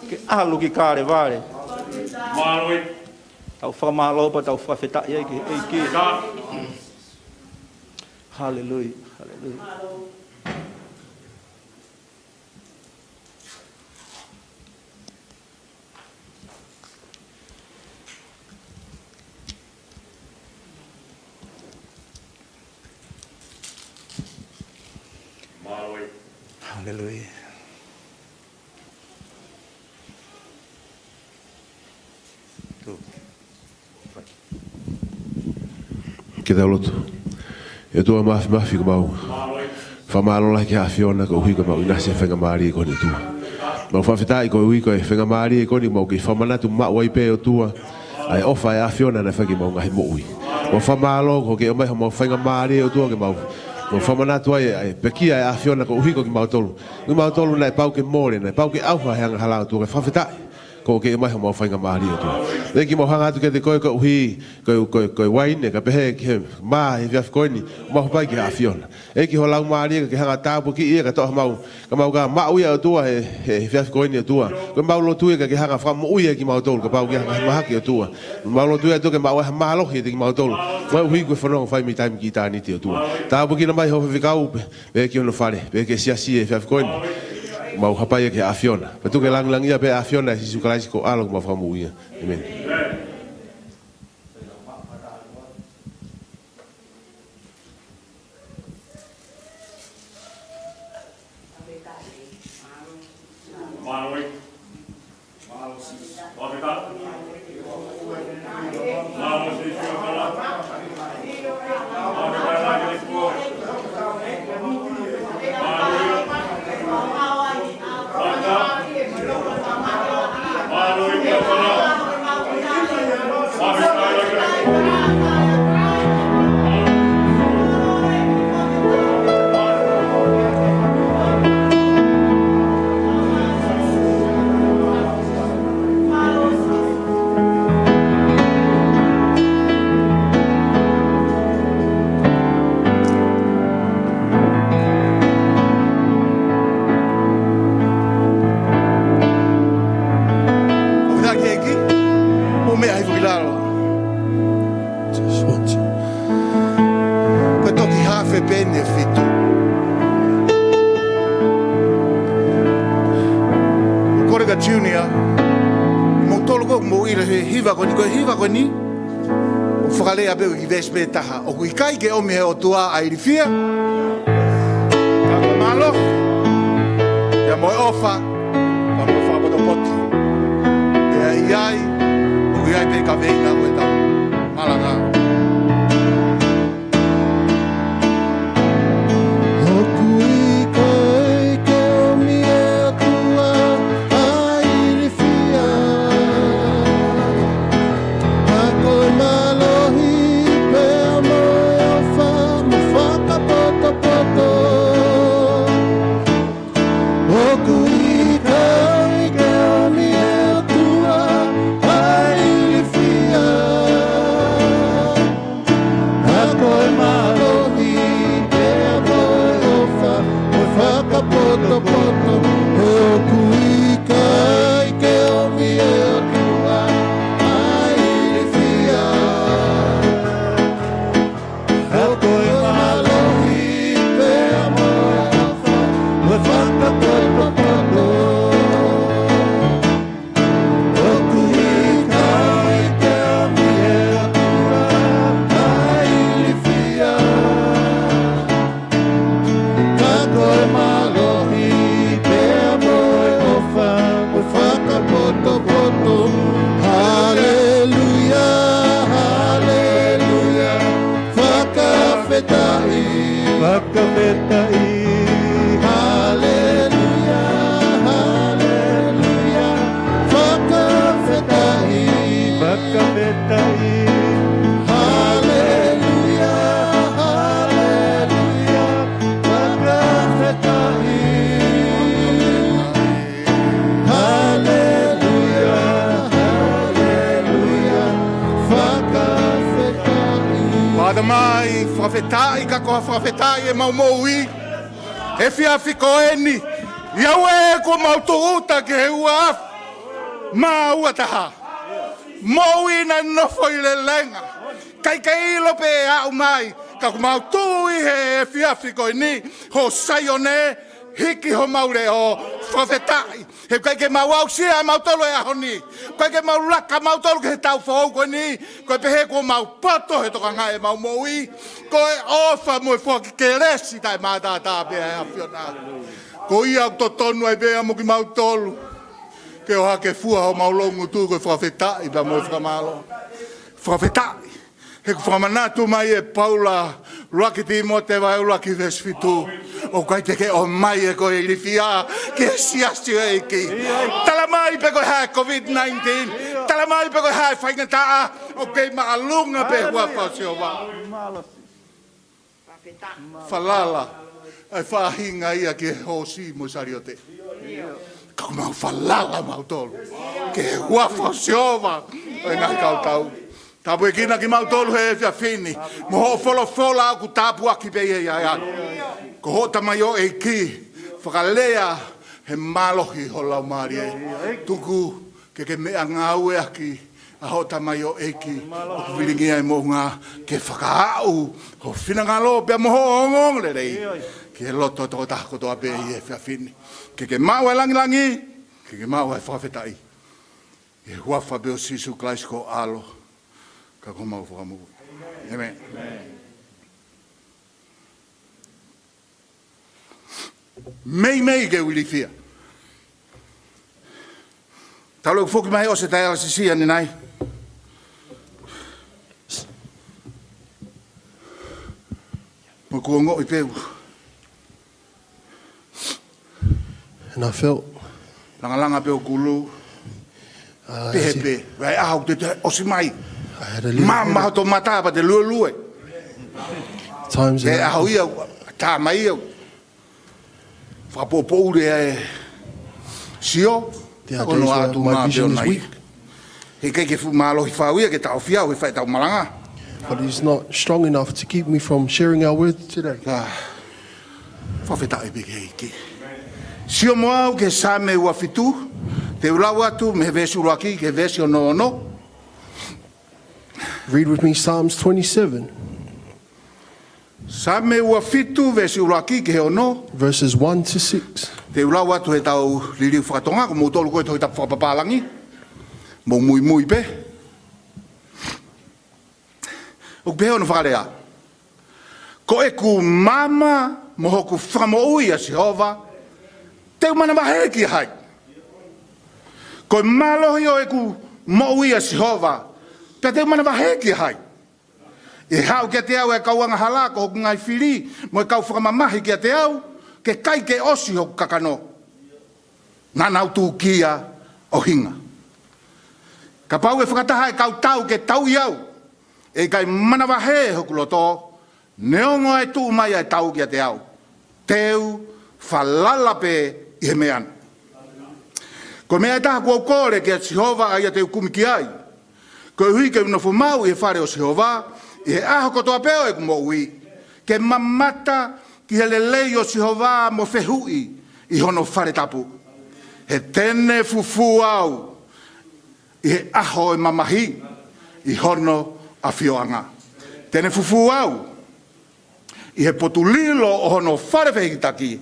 ke ʻalu ki Kalevale. Tau fakamālō pea tau fakafetaʻi ai ki he ʻEiki. Haleluia, haleluia. Haleluia. Ke tau lotu. ʻE ʻOtua Māfimafi, ʻoku mau fakamālō lahi ki he ʻAfiona koeʻuhi ko ʻemau ʻinasi he faingamālie ko eni, ʻOtua. Mau fakafetaʻi koeʻuhi ko e faingamālie ko eni ʻoku mau kei fakamanatu maʻu ai pē, ʻOtua, ʻa e ʻofa ʻa e ʻAfiona naʻe fai ki heʻemau ngaahi moʻui. Mau fakamālō koeʻuhi ko e ʻomai homau faingamālie, ʻOtua, ke mau, mau fakamanatu ai ʻa e pekia ʻa e ʻAfiona koeʻuhi ko kimautolu. Kimautolu naʻe pau ke mole, naʻe pau ke ʻauha he angahala, ʻOtua, ke fakafetaʻi. Koeʻuhi ko e ʻomai homau faingamālie, ʻOtua. ʻEiki, mau hanga atu kiate koe koeʻuhi ko e, ko e, ko e uaine, ka pehē ki he mā he efiafi ko eni, mau hapai ki he ʻAfiona. ʻEiki, ho Laumālie ke ke hanga ʻo tāpuakiʻi ia ka toʻo hamau, ka mau ka maʻu ia, ʻOtua, he, he efiafi ko eni, ʻOtua. Ko ʻemau lotu ia ke ke hanga ʻo fakamoʻui ia kimautolu, kapau ke hanga ʻo mahaki, ʻOtua. Mau lotu ia, ʻOtua, ke maʻu ai ha mālohi ʻiate kimautolu. Koeʻuhi ko e fononga ʻoku fai mei taimi ki ʻitāniti, ʻOtua. Tāpuekina mai ho faifekau pē, pehē ki hono fale, pehē ki he siasi he efiafi ko eni. Mau hapai ia ki he ʻAfiona. Pea tuku ke langilangiʻia pē ʻa e ʻAfiona, ʻia Sīsū Kalaisi ko ho ʻAlo ko homau Fakamoʻui ia. ʻĒmeni. ʻOfa ki he ʻEiki, mou meʻa hifo ki lalo. Just want to. Ko e toki hafe pē eni ʻe fitu. Koreka Junior, moutolu ko ē mou ʻilo he hiva ko eni, ko e hiva ko eni ʻoku fakalea pē ʻi he veesi pē taha. ʻOku ʻikai ke ʻomi ʻe he ʻOtua ʻa e ilifia, ka ko e mālohi, pea mo e ʻofa, pea mo e fakapotopoto. Pea ʻi ai, ʻoku ʻi ai pē kaveinga ko ʻetau malanga. ʻOku ʻikai ke ʻomi ʻe he ʻOtua ʻa e ilifia, ka ko e mālohi pea mo e ʻofa mo e fakapotopoto. ʻOku ʻikai ke ʻomi ʻe he ʻOtua ʻa e ilifia, Fakafetaʻi. Haleluia, haleluia, fakafetaʻi. Haleluia, haleluia, fakafetaʻi. Father mai, fakafetaʻi, ka ko e fakafetaʻi ʻemau moʻui he efiafi ko eni. ʻIo, ʻoku mau tūʻuta ki he ua afe mā ua taha. Moʻui naʻe nofo ʻi lelenga, ʻikai ke ʻilo pe ʻe aʻu mai, ka ʻoku mau tui he efiafi ko eni, ho Saione, hiki homau leʻo, fakafetaʻi. He ʻikai ke mau aʻusia ʻa mautolu he ʻaho ni, ʻikai ke mau laka mautolu ki he taʻu foʻou ko eni, ko e pehē kuo mau poto he tokanga ʻemau moʻui. Ko e ʻofa mo e foaki kelesi taʻematātā pē ʻa e ʻAfiona. Ko ia ʻoku totonu ai pē ia mo kimautolu ke ʻohake fua homau loungutu ko e fakafetaʻi pea mo e fakamālō. Fakafetaʻi. He ʻoku fakamanatu mai ʻe Paula, ʻuluaki Tīmote vahe ʻuluaki veesi fitu, ʻoku ʻikai te ke ʻomai ʻe koe ilifia ki he siasi ʻo e ʻEiki. Tala mai pe ko e hā e COVID nineteen, tala mai pe ko e hā e faingataʻa, ʻoku kei māʻolunga pē huafa ʻo Sihova. Falala ʻa e faʻahinga ia ki he hoosi mo e saliote. Ka ʻoku mau falala mautolu ki he huafa ʻo Sihova ʻo e ngaahi kautau. Tāpuekina kimautolu he efiafi ni mo hoʻo folofola ʻoku tāpuaki pē ia ʻa e ʻaho. Ko hoʻo tamaioʻeiki, fakalea he mālohi ho Laumālie. Tuku ke ke meʻangāueʻaki ʻa hoʻo tamaioʻeiki ʻoku vilingia e moʻunga ke fakaaʻu ho finangalo pea mo hoʻo ongoongolelei ki he loto tokotaha kotoa pē ʻi he efiafi ni. Ke ke maʻu e langilangi, ke ke maʻu e fakafetaʻi. ʻI he huafa pē ʻo Sīsū Kalaisi ko ho ʻAlo, ka ko homau Fakamoʻui. ʻĒmeni. Meimei ke u ilifia. Talu ʻeku foki mai ʻosi e dialysis ʻanenai, mo ʻeku ongoʻi pē ʻeku And I felt, langalanga pē ʻo e kulu. Uh, Pehē pē, ʻi he ʻaho te te ʻosi mai. I had a little Māmā headache. Hoto mata pea te luelue. Times He that I ʻaho ia, tā mai ia, fakapoʻupoʻuli ʻa e sio. The Ko hono ideas were, atu my mā pē vision ʻo is nai. Weak. He ʻikai ke fuʻu mālohi fau ia ke taʻofi au he faʻitau malanga. But it's not strong enough to keep me from sharing our word today. Ka fakafetaʻi pē ki he ʻEiki. Sio mo au ki he Saame ua fitu, te u lau atu mei he veesi ʻuluaki ki he veesi hono ono. Read with me Psalms twenty-seven. Saame ua fitu veesi ʻuluaki ki he ono. Verses one to six. Te u lau atu he tau liliu fakatonga, ko moutolu ko e Tohi Tapu fakapapālangi. Mou muimui pē. ʻOku pehē hono fakalea: Ko ʻeku maama mo hoku fakamoʻui ʻa Sihova, te u manavahē kia hai? Ko e mālohi ʻo ʻeku moʻui ʻa Sihova, pea te u manavahē kia hai? ʻE haʻu kiate au ʻa e kau angahala ko hoku ngaahi fili, mo e kau fakamamahi kiate au, ke ʻikai ke ʻosi hoku kakano. Naʻa nau tūkia ʻo hinga. Kapau ʻe fakataha ʻa e kau tau ke tauʻi au, ʻe ʻikai manavahē hoku loto, neongo ʻe tuʻu mai ʻa e tau kiate au, te u falala pē ʻi he meʻa na. Ko e meʻa ʻe taha kuo u kole kia Sihova, ʻa ia te u kumi ki ai, koeʻuhi ke u nofo maʻu ʻi he fale ʻo Sihova ʻi he ʻaho kotoa pē ʻo ʻeku moʻui, ke mamata ki he lelei ʻo Sihova mo fehuʻi ʻi hono fale tapu. He te ne fufū au ʻi he ʻaho ʻo e mamahi ʻi hono ʻafioʻanga. Te ne fufū au ʻi he potu lilo ʻo hono fale fehikitaki,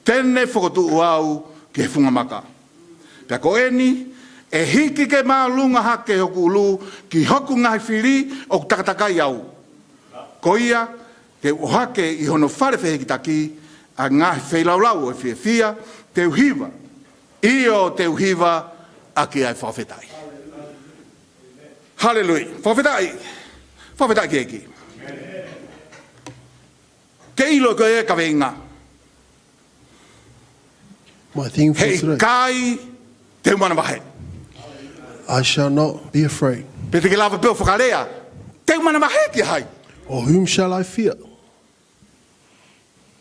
te ne fokotuʻu au ki he funga maka. Pea ko eni, ʻe hiki ke māʻolunga hake hoku ʻulu ki hoku ngaahi fili ʻoku takatakai au. Ko ia, te u ʻohake ʻi hono fale fehikitaki ʻa e ngaahi feilaulau ʻo e fiefia, te u hiva, ʻio, te u hiva ʻaki ʻa e fakafetaʻi. Haleluia. Fakafetaʻi. Fakafetaʻi ki he ʻEiki. Ke ʻilo ko e kaveinga. My theme for He today. ʻikai te u manavahē. I shall not be afraid. Pe te ke lava pē ʻo fakalea, te u manavahē kia hai? Or whom shall I fear?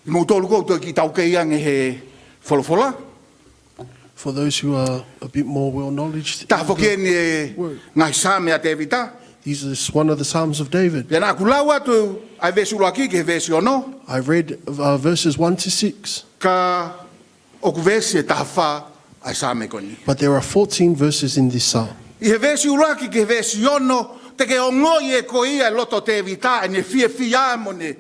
Kimoutolu ʻoku toe kiʻi taukei ange he folofola. For those who are a bit more well knowledge, Taha foki eni e ngaahi Saame ʻa Tēvita. This is one of the Psalms of David. Pea naʻa ku lau atu ʻa e veesi ʻuluaki ki he veesi ono. I read uh, verses one to six, Ka ʻoku veesi ʻe taha fā ʻa e Saame ko eni. But there are fourteen verses in this psalm. ʻI he veesi ʻuluaki ki he veesi ono, te ke ongoʻi ʻe koe ia e loto ʻo Tēvita, ʻene fiefia mo ʻene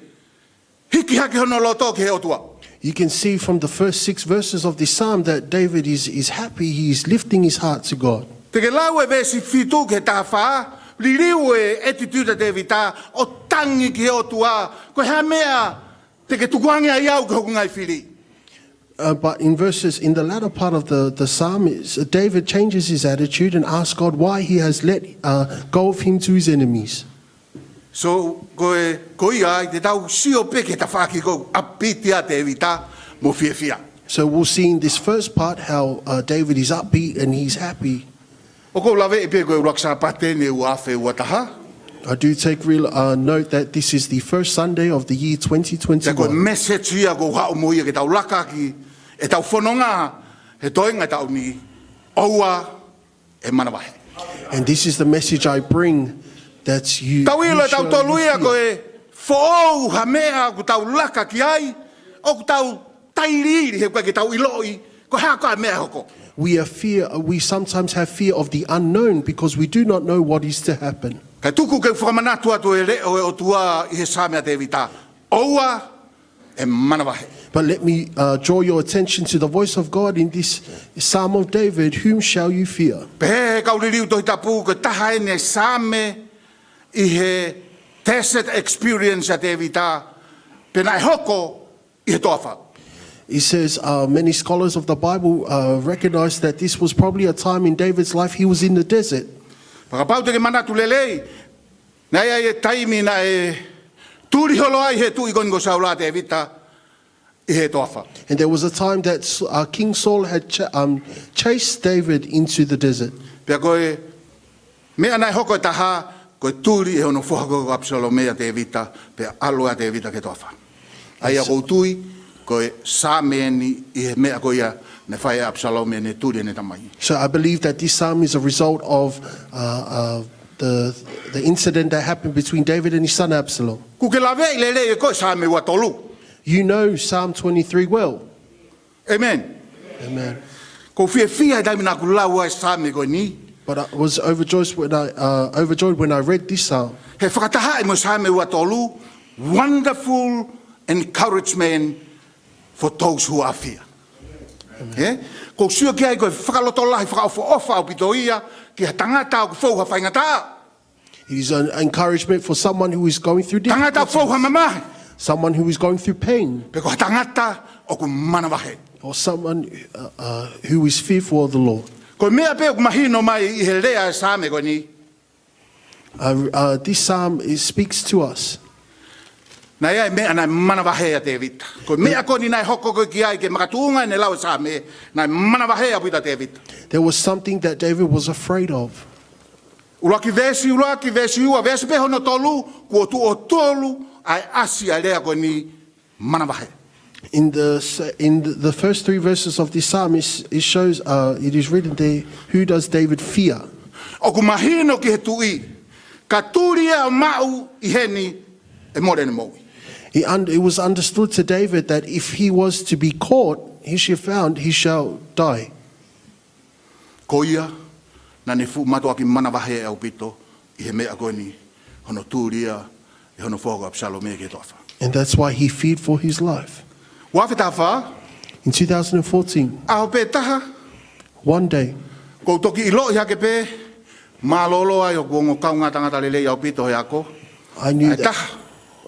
hiki hake hono loto ki he ʻOtua. You can see from the first six verses of this psalm that David is, is happy, he is lifting his heart to God. Te ke lau e veesi fitu ki he taha fā, liliu e attitude ʻa Tēvita ʻo tangi ki he ʻOtua, ko e hā e meʻa te ke tukuange ai au ki hoku ngaahi fili. Uh, but in verses, in the latter part of the, the psalm, is, David changes his attitude and asks God why he has let uh, go of him to his enemies. So, ko e, ko ia ai te tau sio pē ki he tafaʻaki ko ē ʻoku ʻapiti ai ʻa Tēvita mo fiefia. So we'll see in this first part how uh, David is upbeat and he's happy. ʻOku ou laveʻi pē ko e ʻuluaki Sāpate eni ʻo e ua afe ua taha. I do take real uh, note that this is the first Sunday of the year Pea ko e twenty twenty-one. message ia ʻoku ou haʻu mo ia ke tau laka ki heʻetau fononga he toenga ʻo e taʻu ni, ʻoua ʻe manavahē. And this is the message I bring, that you, Tau you ʻilo shall ʻe tautolu ia fear. Ko e foʻou ha meʻa ʻoku tau laka ki ai, ʻoku tau tailiili he ʻoku ʻikai ke tau ʻiloʻi ko e hā koā e meʻa ʻe hoko. We are fear. We sometimes have fear of the unknown because we do not know what is to happen. Kae tuku ke u fakamanatu atu e leʻo ʻo e ʻOtua ʻi he Saame ʻa Tēvita, ʻoua ʻe manavahē. But let me uh, draw your attention to the voice of God in this Psalm of David, "Whom shall you fear?" Pehē ʻe he kau liliu Tohi Tapu ko e taha eni e Saame ʻi he desert experience ʻa Tēvita, pea naʻe hoko ʻi he toafa. He says uh, many scholars of the Bible uh, recognize that this was probably a time in David's life he was in the desert. Fakapapau te ke manatu lelei, naʻe ʻi ai e taimi naʻe tuli holo ai ʻe he tuʻi ko eni ko Saula ʻa Tēvita ʻi he toafa. And there was a time that uh, King Saul had ch- um, chased David into the desert. Pea ko e meʻa naʻe hoko ʻe taha, ko e tuli ʻe hono foha ko ʻApisalome ʻa Tēvita, pea ʻalu ʻa Tēvita ki he toafa. ʻA ia ʻoku ou tui, ko e Saame eni ʻi he meʻa ko ia naʻe fai ʻe ʻApisalome ʻene tuli ʻene tamai. So I believe that this psalm is a result of uh, uh, the, the incident that happened between David and his son Absalom. Kuo ke laveʻi lelei ʻe koe Saame ua tolu. You know Psalm twenty-three well. Amen. Amen. ʻOku ou fiefia he taimi naʻa ku lau ai e Saame ko eni. But I was overjoyed when I, uh, overjoyed when I read this psalm. He fakatahaʻi mo e Saame ua tolu, wonderful encouragement for those who are fear. He? ʻOku ou sio ki ai ko e fakalotolahi fakaʻofoʻofa ʻaupito ia ki ha tangata ʻoku fou ha faingataʻa. It is an encouragement for someone who is going through Tangata ʻoku fou ha difficulties, mamahi. Someone who is going through pain, Pe ko ha tangata ʻoku manavahē. Or someone uh, uh, who is fearful of the Lord. Ko e meʻa pē ʻoku mahino mai ʻi he lea ʻa e Saame ko eni. Uh, uh, this psalm is, speaks to us. Naʻe ʻi ai e meʻa naʻe manavahē ai ʻa Tēvita. Ko e meʻa ko eni naʻe hoko ko ē ki ai ke makatuʻunga ʻene lau e Saame, naʻe manavahē ʻaupito ʻa Tēvita. There was something that David was afraid of. ʻUluaki veesi, ʻuluaki veesi ua, veesi pē hono tolu, kuo tuʻo tolu ʻa e ʻasi ʻa e lea ko eni manavahē. In the, s- in the, the first three verses of this psalm, is- it shows, uh, it is written there, "Who does David fear?" ʻOku mahino ki he tuʻi, ka tuli ia ʻo maʻu ʻi heni ʻe mole ʻene moʻui. It, un- it was understood to David that if he was to be caught, he should found, he shall die. Ko ia, naʻa ne fuʻu mātuʻaki manavahē ʻaupito ʻi he meʻa ko eni, hono tuli ia ʻe hono foha ko ʻApisalome ki he toafa. And that's why he feared for his life. Ua afe taha fā, In two thousand fourteen, ʻaho pē taha, one day, ʻoku ou toki ʻiloʻi hake pē, mālōlō ai hoku ongo kaungā tangata lelei ʻaupito he ako. I knew ʻA e that taha,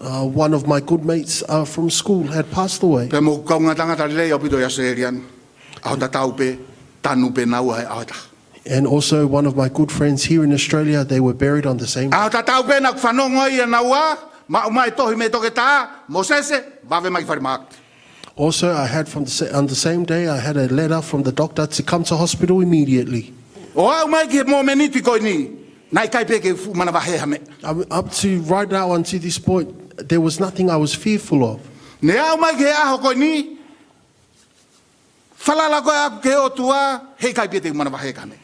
uh, one of my good mates uh, from school had passed away. pea mo e kaungā tangata lelei ʻaupito ʻi ʻAositelēlia ni. ʻAho tatau pē, tanu pē naua he ʻaho ʻe taha. And also one of my good friends here in Australia, they were buried on the same. ʻAho tatau pē naʻa ku fanongo ai ʻia naua, maʻu mai e tohi mei he toketā, Mōsese, vave mai ki falemahaki. Also, I had from the, sa- on the same day, I had a letter from the doctor to come to hospital immediately. ʻO aʻu mai ki he mōmeniti ko eni, naʻe ʻikai pē ke u fuʻu manavahē ha meʻa. Up to right now, until this point, there was nothing I was fearful of. Ne aʻu mai ki he ʻaho ko eni, falala ko ē ʻaʻaku ki he ʻOtua, heʻikai pē te u manavahē ki ha meʻa.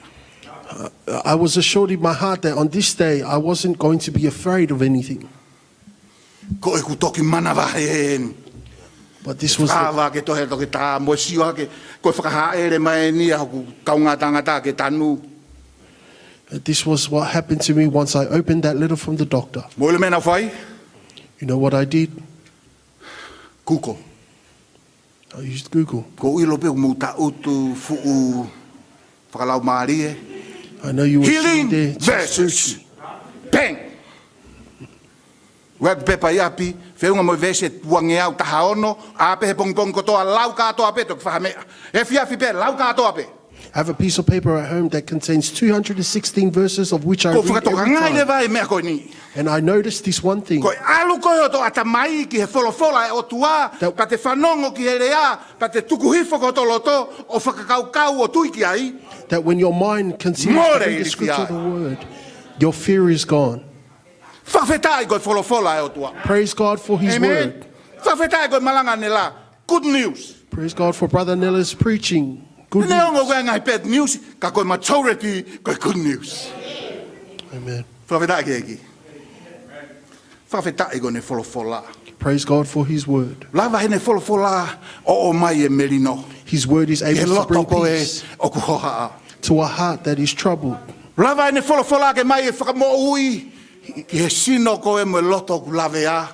Uh, I was assured in my heart that on this day, I wasn't going to be afraid of anything. Ko ʻeku toki manavahē eni. But this was the Fakaava ke tohe toke tā mo e sio hake, ko e fakahāʻele mai eni ʻa hoku kaungā tangata ke tanu. This was what happened to me once I opened that letter from the doctor. Mou ʻilo meʻa naʻa ku fai? You know what I did? Google. I used Google. Ko ʻilo pē ʻoku mou tangutu fuʻu fakalaumālie. I know you were sitting there just searching. Healing verses. Bang! Ua e pepa ʻi ʻapi, feʻunga mo e veesi ʻe uangeau taha ono, ʻā pē he pongipongi kotoa, lau kātoa pē, toki fai ha meʻa. Efiafi pē, lau kātoa pē. I have a piece of paper at home that contains two hundred and sixteen verses of which I read every time. Ko e fakatokangaʻi leva e meʻa ko eni. And I noticed this one thing. Ko e ʻalu ko ē hoto ʻatamai ki he folofola ʻa e ʻOtua, ka te fanongo ki he lea, ka te tuku hifo ki hoto loto, ʻo fakakaukau ʻo tui ki ai. That when your mind continues to read the scripture of the word, your fear is gone. Fakafetaʻi ko e folofola ʻa e ʻOtua. Praise God for his word. Amen. Fakafetaʻi ko e malanga ʻa Nela. Good news. Praise God for Brother Nela's preaching. Good news. Neongo ko e ngaahi bad news, ka ko e majority ko e good news. Amen. Fakafetaʻi ki he ʻEiki. Fakafetaʻi ko ʻene folofola. Praise God for his word. Lava ʻene folofola ʻo ʻomai e melino. His word is able to bring peace to a heart that is troubled. Ki he loto ko ē ʻoku hohaʻa. Lava ʻene folofola ke ʻomai e fakamoʻui ki he sino ko ē mo e loto ʻoku lavea,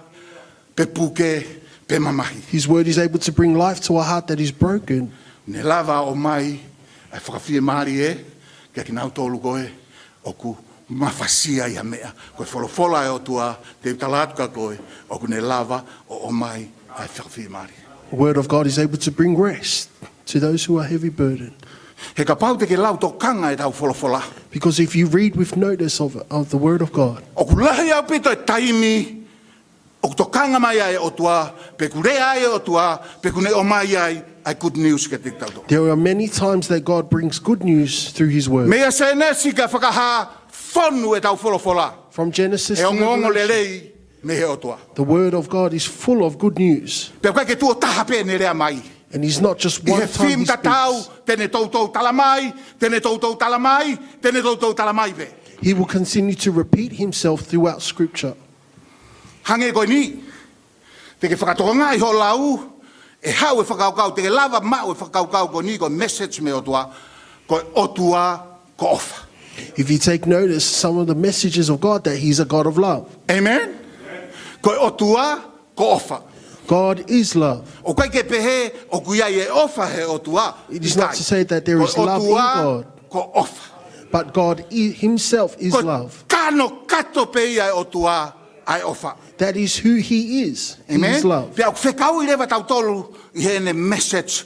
pe puke, pe mamahi. His word is able to bring life to a heart that is broken. Ne lava ʻo ʻomai ʻa e fakafiemālie kiate kinautolu ko ē ʻoku mafasia ʻi ha meʻa. Ko e folofola ʻa e ʻOtua, te u tala atu kia koe, ʻoku ne lava ʻo ʻomai ʻa e fakafiemālie. The word of God is able to bring rest to those who are heavy burdened. He kapau te ke lau tokanga ʻetau folofola. Because if you read with notice of, of the word of God, ʻOku lahi ʻaupito e taimi ʻoku tokanga mai ai e ʻOtua, pe ʻoku lea ai e ʻOtua, pe ʻoku ne ʻomai ai ʻa e good news kiate kitautolu. There are many times that God brings good news through his word. Meia Sēnesi ki he Fakahā, fonu ʻetau folofola. From Genesis to Revelation, ʻe ongoongo lelei mei he ʻOtua. The word of God is full of good news. Pea ʻoku ʻikai ke tuʻo taha pē ʻene lea mai. And he's not just one time he speaks. ʻI he fim tatau, te ne toutou tala mai, te ne toutou tala mai, te ne toutou tala mai pē. He will continue to repeat himself throughout scripture. Hangē ko eni, te ke fakatokangaʻi hoʻo lau, ʻe haʻu e fakakaukau, te ke lava maʻu e fakakaukau ko eni, ko e message mei he ʻOtua, ko e ʻOtua ko ʻofa. If you take notice, some of the messages of God, that he's a God of love. Amen? Ko e ʻOtua ko ʻofa. God is love. ʻOku ʻikai ke pehē ʻoku ʻi ai e ʻofa he ʻOtua. It is not to say that there is love in God. Ko e ʻOtua ko ʻofa. But God i-, himself is love. Ko e kanokato pē ia ʻa e ʻOtua, ʻa e ʻofa. That is who he is. He is love. Amen. Pea ʻoku fekauʻi leva kitautolu ʻi heʻene message.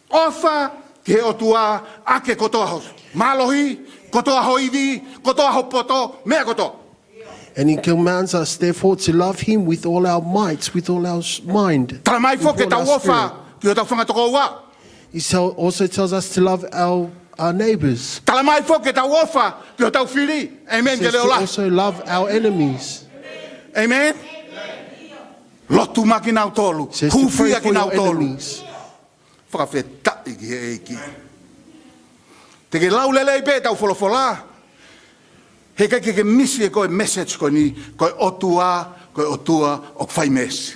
ʻOfa ki he ʻOtua ʻaki e kotoa ho mālohi, kotoa ho ivi, kotoa ho poto, meʻa kotoa. And he commands us, therefore, to love him with all our might, with all our s-, mind, with all our spirit. Tala mai foki ke tau ʻofa ki hotau fanga tokoua. He tell-, also tells us to love our, our neighbors. Tala mai foki ke tau ʻofa ki hotau fili. Amen. He says to also love our enemies. Amen. Lotu maʻa kinautolu. Says to pray for your enemies. Hūfia kinautolu. Fakafetaʻi ki he ʻEiki. Te ke lau lelei pē ʻetau folofola. Heʻikai ke ke misi ʻe koe e message ko eni, ko e ʻOtua, ko e ʻOtua ʻoku fai meesi.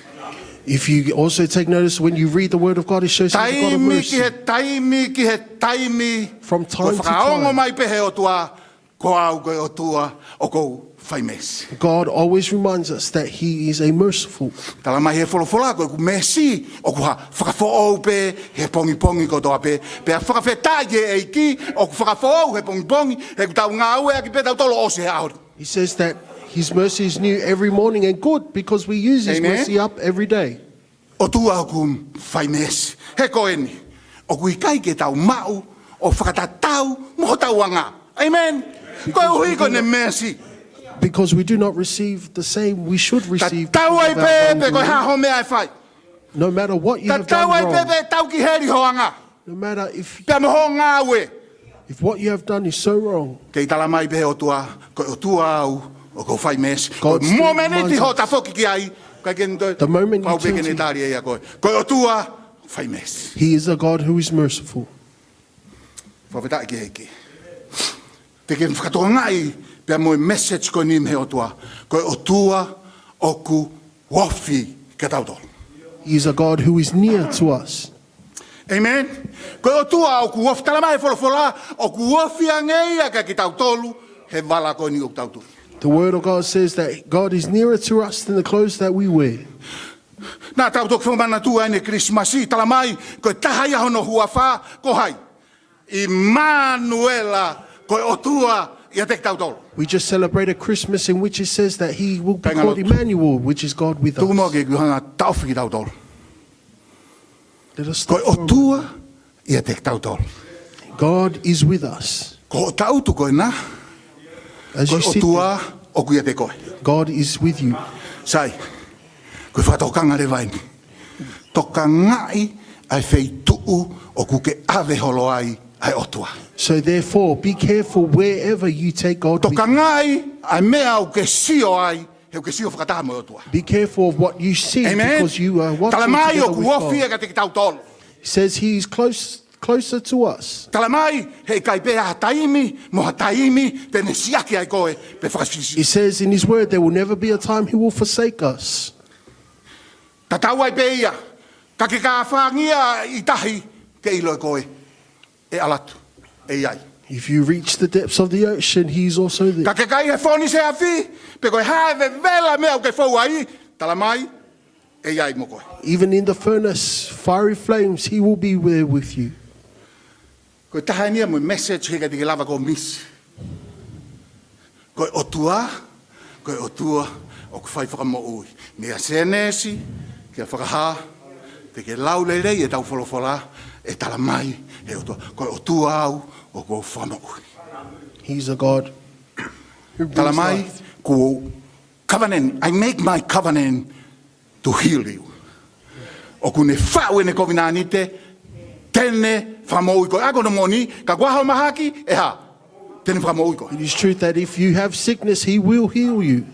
If you also take notice, when you read the word of God, it shows he's a God of mercy. Taimi ki he taimi ki he taimi. From time to time. Ko e fakaongo mai pē he ʻOtua, ko au ko e ʻOtua ʻoku ou fai meesi. God always reminds us that he is a merciful. Tala mai he folofola ko ʻeku meesi ʻoku hā, fakafoʻou pē he pongipongi kotoa pē. Pea fakafetaʻi ki he ʻEiki ʻoku fakafoʻou he pongipongi, he ʻoku tau ngāueʻaki pē tautolu ʻo ʻosi he ʻaho ni. He says that his mercy is new every morning and good because we use his mercy up every day. Amen. ʻOtua ʻoku fai meesi. He ko eni, ʻoku ʻikai ke tau maʻu ʻo fakatatau mo hotau anga. Amen. Koeʻuhi ko ʻene meesi. Because we do not receive the same, we should receive all of our wrongdoing. Tatau ai pē pe ko e hā ho meʻa ʻe fai. No matter what you have done wrong. Tatau ai pē pe ʻe tau ki heli ho anga. No matter if Pea mo ho ngāue. If what you have done is so wrong, Kei talamai pē ʻe he ʻOtua, ko e ʻOtua au ʻoku fai meesi. Ko e momeniti hoʻo tafoki ki ai, kai ke ne toe, the moment you pau pē ke ne tali ia koe. Ko e ʻOtua fai meesi. He is a God who is merciful. Fakafetaʻi ki he ʻEiki. Te ke fakatokangaʻi pea mo e message ko eni mei he ʻOtua. Ko e ʻOtua ʻoku ofi kia tautolu. He is a God who is near to us. Amen. Ko e ʻOtua ʻoku ofi, talamai ʻe he folofola, ʻoku ofi ange ia kia kitautolu he vala ko eni ʻoku tau tui. The word of God says that God is nearer to us than the clothes that we wear. Naʻa tau toki fakamanatua ʻeni Kilisimasi, talamai, ko e taha ia hono huafa, ko hai? ʻImanuela, ko e ʻOtua ʻiate kitautolu. We just celebrated Christmas in which it says that he will be called Emmanuel, which is God with us. Tuku muʻa ke u hanga ʻo taʻofi kitautolu. Let us start from, ko e ʻOtua ʻiate kitautolu. God is with us. Ko hoʻo tangutu ko ena, as you sit there, ko e ʻOtua ʻoku ʻiate koe. God is with you. Sai, ko e fakatokanga leva ʻeni. Tokangaʻi ʻa e feituʻu ʻoku ke ʻave holo ai ʻa e ʻOtua. So therefore, be careful wherever you take God with you. Tokangaʻi ʻa e meʻa ʻoku ke sio ai, he ʻoku ke sio fakataha mo e ʻOtua. Be careful of what you see, amen, because you are watching together with God. Talamai ʻoku ofi ia kiate kitautolu. He says he is close, closer to us. Talamai heʻikai pē ha taimi mo ha taimi te ne siʻaki ai koe pe fakafisi. He says in his word there will never be a time he will forsake us. Tatau ai pē ia, ka ke kāfāngia ʻi tahi ke ʻilo ʻe koe ʻe ʻalu atu, ʻe ʻi ai. If you reach the depths of the ocean, he is also there. Ka ke kai he fōnise afi, pe ko e hā e vevela meʻa ʻoku ke fou ai, talamai, ʻe ʻi ai mo koe. Even in the furnace, fiery flames, he will be there with you. Ko e taha ʻeni ia mo e message heʻikai te ke lava ʻo misi. Ko e ʻOtua, ko e ʻOtua ʻoku fai fakamoʻui. Meia Sēnesi kia Fakahā, te ke lau lelei ʻetau folofola, ʻe talamai ʻe he ʻOtua, ko e ʻOtua au ʻoku ou fakamoʻui. He's a God who brings life. Talamai, ko e covenant, I make my covenant to heal you. ʻOku ne faʻu ʻene kovinānite, te ne fakamoʻui koe. ʻA ko hono moʻoni, kapau ko hoʻo mahaki, ʻe hā? Te ne fakamoʻui koe. It is true that if you have sickness, he will heal you.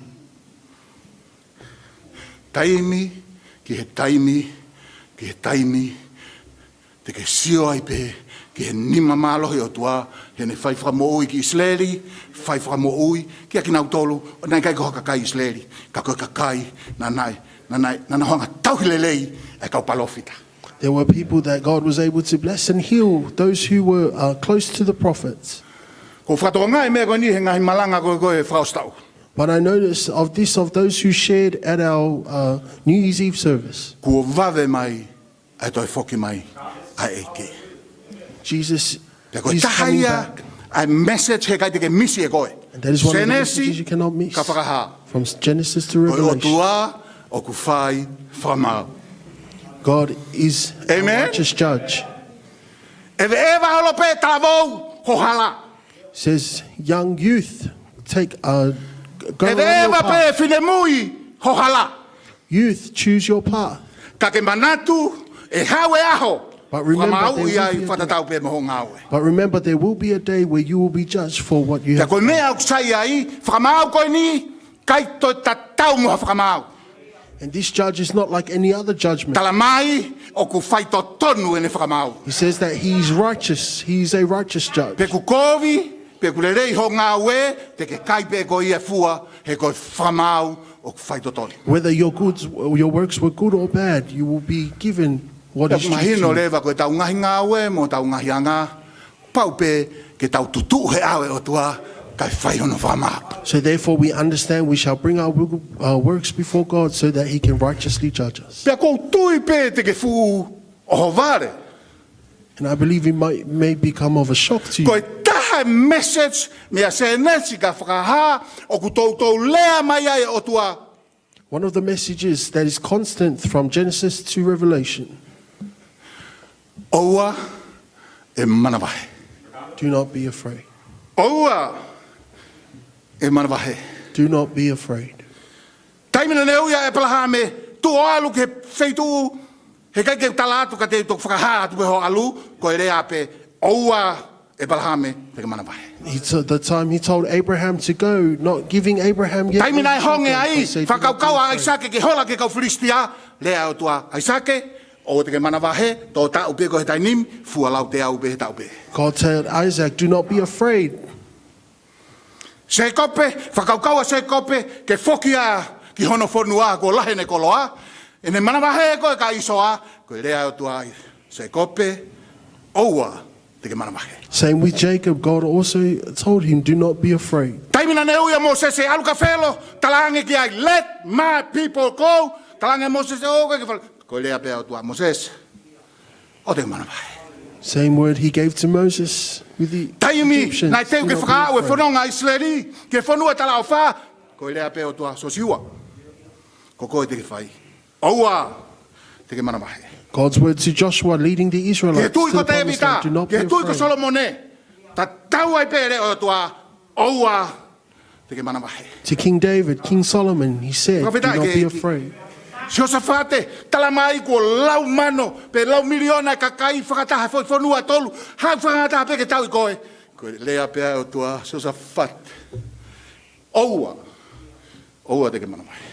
Taimi ki he taimi, ki he taimi, te ke sio ai pē ki he nima mālohi ʻo e ʻOtua, heʻene fai fakamoʻui ki ʻIsileli, fai fakamoʻui kia kinautolu naʻe ʻikai ko ha kakai ʻIsileli, ka ko e kakai naʻa nau, naʻa nau, naʻa nau hanga ʻo tauhi lelei ʻa e kau palōfita. There were people that God was able to bless and heal those who were, uh, close to the prophets. ʻOku ou fakatokangaʻi e meʻa ko eni he ngaahi malanga ko ē ko ē fakaʻosi taʻu. But I noticed of this, of those who shared at our, uh, New Year's Eve service. Kuo vave mai ʻa e toe foki mai ʻa e ʻEiki. Jesus is coming back. Pea ko e taha ia ʻa e message heʻikai te ke misi ʻe koe. And that is one of the messages you cannot miss. Sēnesi kia Fakahā. From Genesis to Revelation. Ko e ʻOtua ʻoku fai fakamaau. God is a righteous judge. Amen. ʻEveʻeva holo pē talavou ho hala. Says, "Young youth, take, uh, go on your path." ʻEveʻeva pē finemui ho hala. Youth, choose your path. Ka ke manatu, ʻe haʻu e ʻaho, fakamaauʻi ai fakatatau pē mo hoʻo ngāue. But remember, there will be a day where you will be judged for what you have done. Pea ko e meʻa ʻoku sai ai, fakamaau ko eni, ʻikai toe tatau mo ha fakamaau. And this judge is not like any other judgment. Talamai ʻoku faitotonu ʻene fakamaau. He says that he is righteous. He is a righteous judge. Pe ʻoku kovi, pe ʻoku lelei hoʻo ngāue, te ke kai pē ʻe koe ia e fua, he ko e fakamaau ʻoku faitotonu. Whether your goods, your works were good or bad, you will be given what is due to you. Pea mahino leva ko ʻetau ngaahi ngāue mo ʻetau ngaahi anga, pau pē ke tau tutuʻu he ʻao ʻo e ʻOtua kae fai hono fakamaau. So therefore we understand we shall bring our wo-, our works before God so that he can righteously judge us. Pea ʻoku ou tui pē te ke fuʻu ʻohovale. And I believe it might, may become of a shock to you. Ko e taha e message meia Sēnesi kia Fakahā ʻoku toutou lea mai ai e ʻOtua. One of the messages that is constant from Genesis to Revelation. ʻOua ʻe manavahē. Do not be afraid. ʻOua ʻe manavahē. Do not be afraid. Taimi naʻe ui ai ʻa ʻĒpalahame, tuʻu ʻo ʻalu ki he feituʻu, heʻikai ke u tala atu ka te u toki fakahā atu pē hoʻo ʻalu, ko e lea pē, ʻoua ʻĒpalahame, te ke manavahē. He t-, the time he told Abraham to go, not giving Abraham yet Taimi naʻe honge ai, fakakaukau ʻa ʻAisake ke hola ki he kau Filisitia, lea ʻa e ʻOtua, ʻAisake, ʻoua te ke manavahē, tō taʻu pē ko e taimi ni, fua lau teau pē he taʻu pē. God told Isaac, "Do not be afraid." Sēkope, fakakaukau ʻa Sēkope, ke foki ia ki hono fonua, kuo lahi ʻene koloa, ʻene manavahē ko e kakai ʻĪsoa, ko e lea ʻa e ʻOtua, Sēkope, ʻoua te ke manavahē. Same with Jacob, God also told him, "Do not be afraid." Taimi naʻa ne ui ʻa Mōsese, ʻalu ka Felo, talaange ki ai, "Let my people go." Talaange ʻe Mōsese, "ʻOua ke fale." Ko e lea pē ʻa e ʻOtua, Mōsese, ʻoua te ke manavahē. Same word he gave to Moses with the Taimi Egyptians, naʻe teu ke fakaʻau e fononga ʻIsileli ki he fonua talaʻofa, ko e lea pē ʻa e ʻOtua, Siosiua, ko koe te ke fai. ʻOua te ke manavahē. God's word to Joshua leading the Israelites to the promised land, "Do not be afraid." Ki he tuʻi ko Tēvita, ki he tuʻi ko Solomone, tatau ai pē e lea ʻa e ʻOtua, ʻoua te ke manavahē. To King David, King Solomon, he said, "Do not be afraid." Siosafate, talamai kuo lau mano, pe lau miliona e kakai fakataha he foʻi fonua ʻe tolu, haʻu fakataha pē ke tauʻi koe. Ko e lea pē ʻa e ʻOtua, Siosafate, ʻoua, ʻoua te ke manavahē.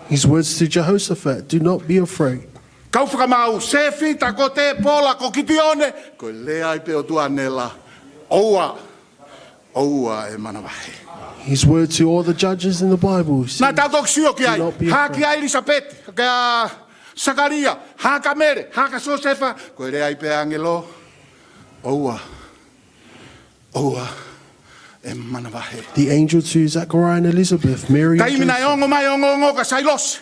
His words to Jehoshaphat, "Do not be afraid." Kau fakamaau, Sēfita, ko Tēpola, ko Kitione, ko e lea ai pē ʻa e ʻOtua, Nela, ʻoua, ʻoua ʻe manavahē. His word to all the judges in the Bible, he said, "Do not be afraid." Naʻa tau toki sio ki ai, hā kia ʻIlisapeti, kia Sakalia, hā kia Mele, hā kia Siosefa, ko e lea ai pē ʻa e ʻāngelo, ʻoua, ʻoua ʻe manavahē. The angel to Zechariah and Elizabeth, Mary and Joseph. Taimi naʻe ongo mai e ongoongo kia Sailosi,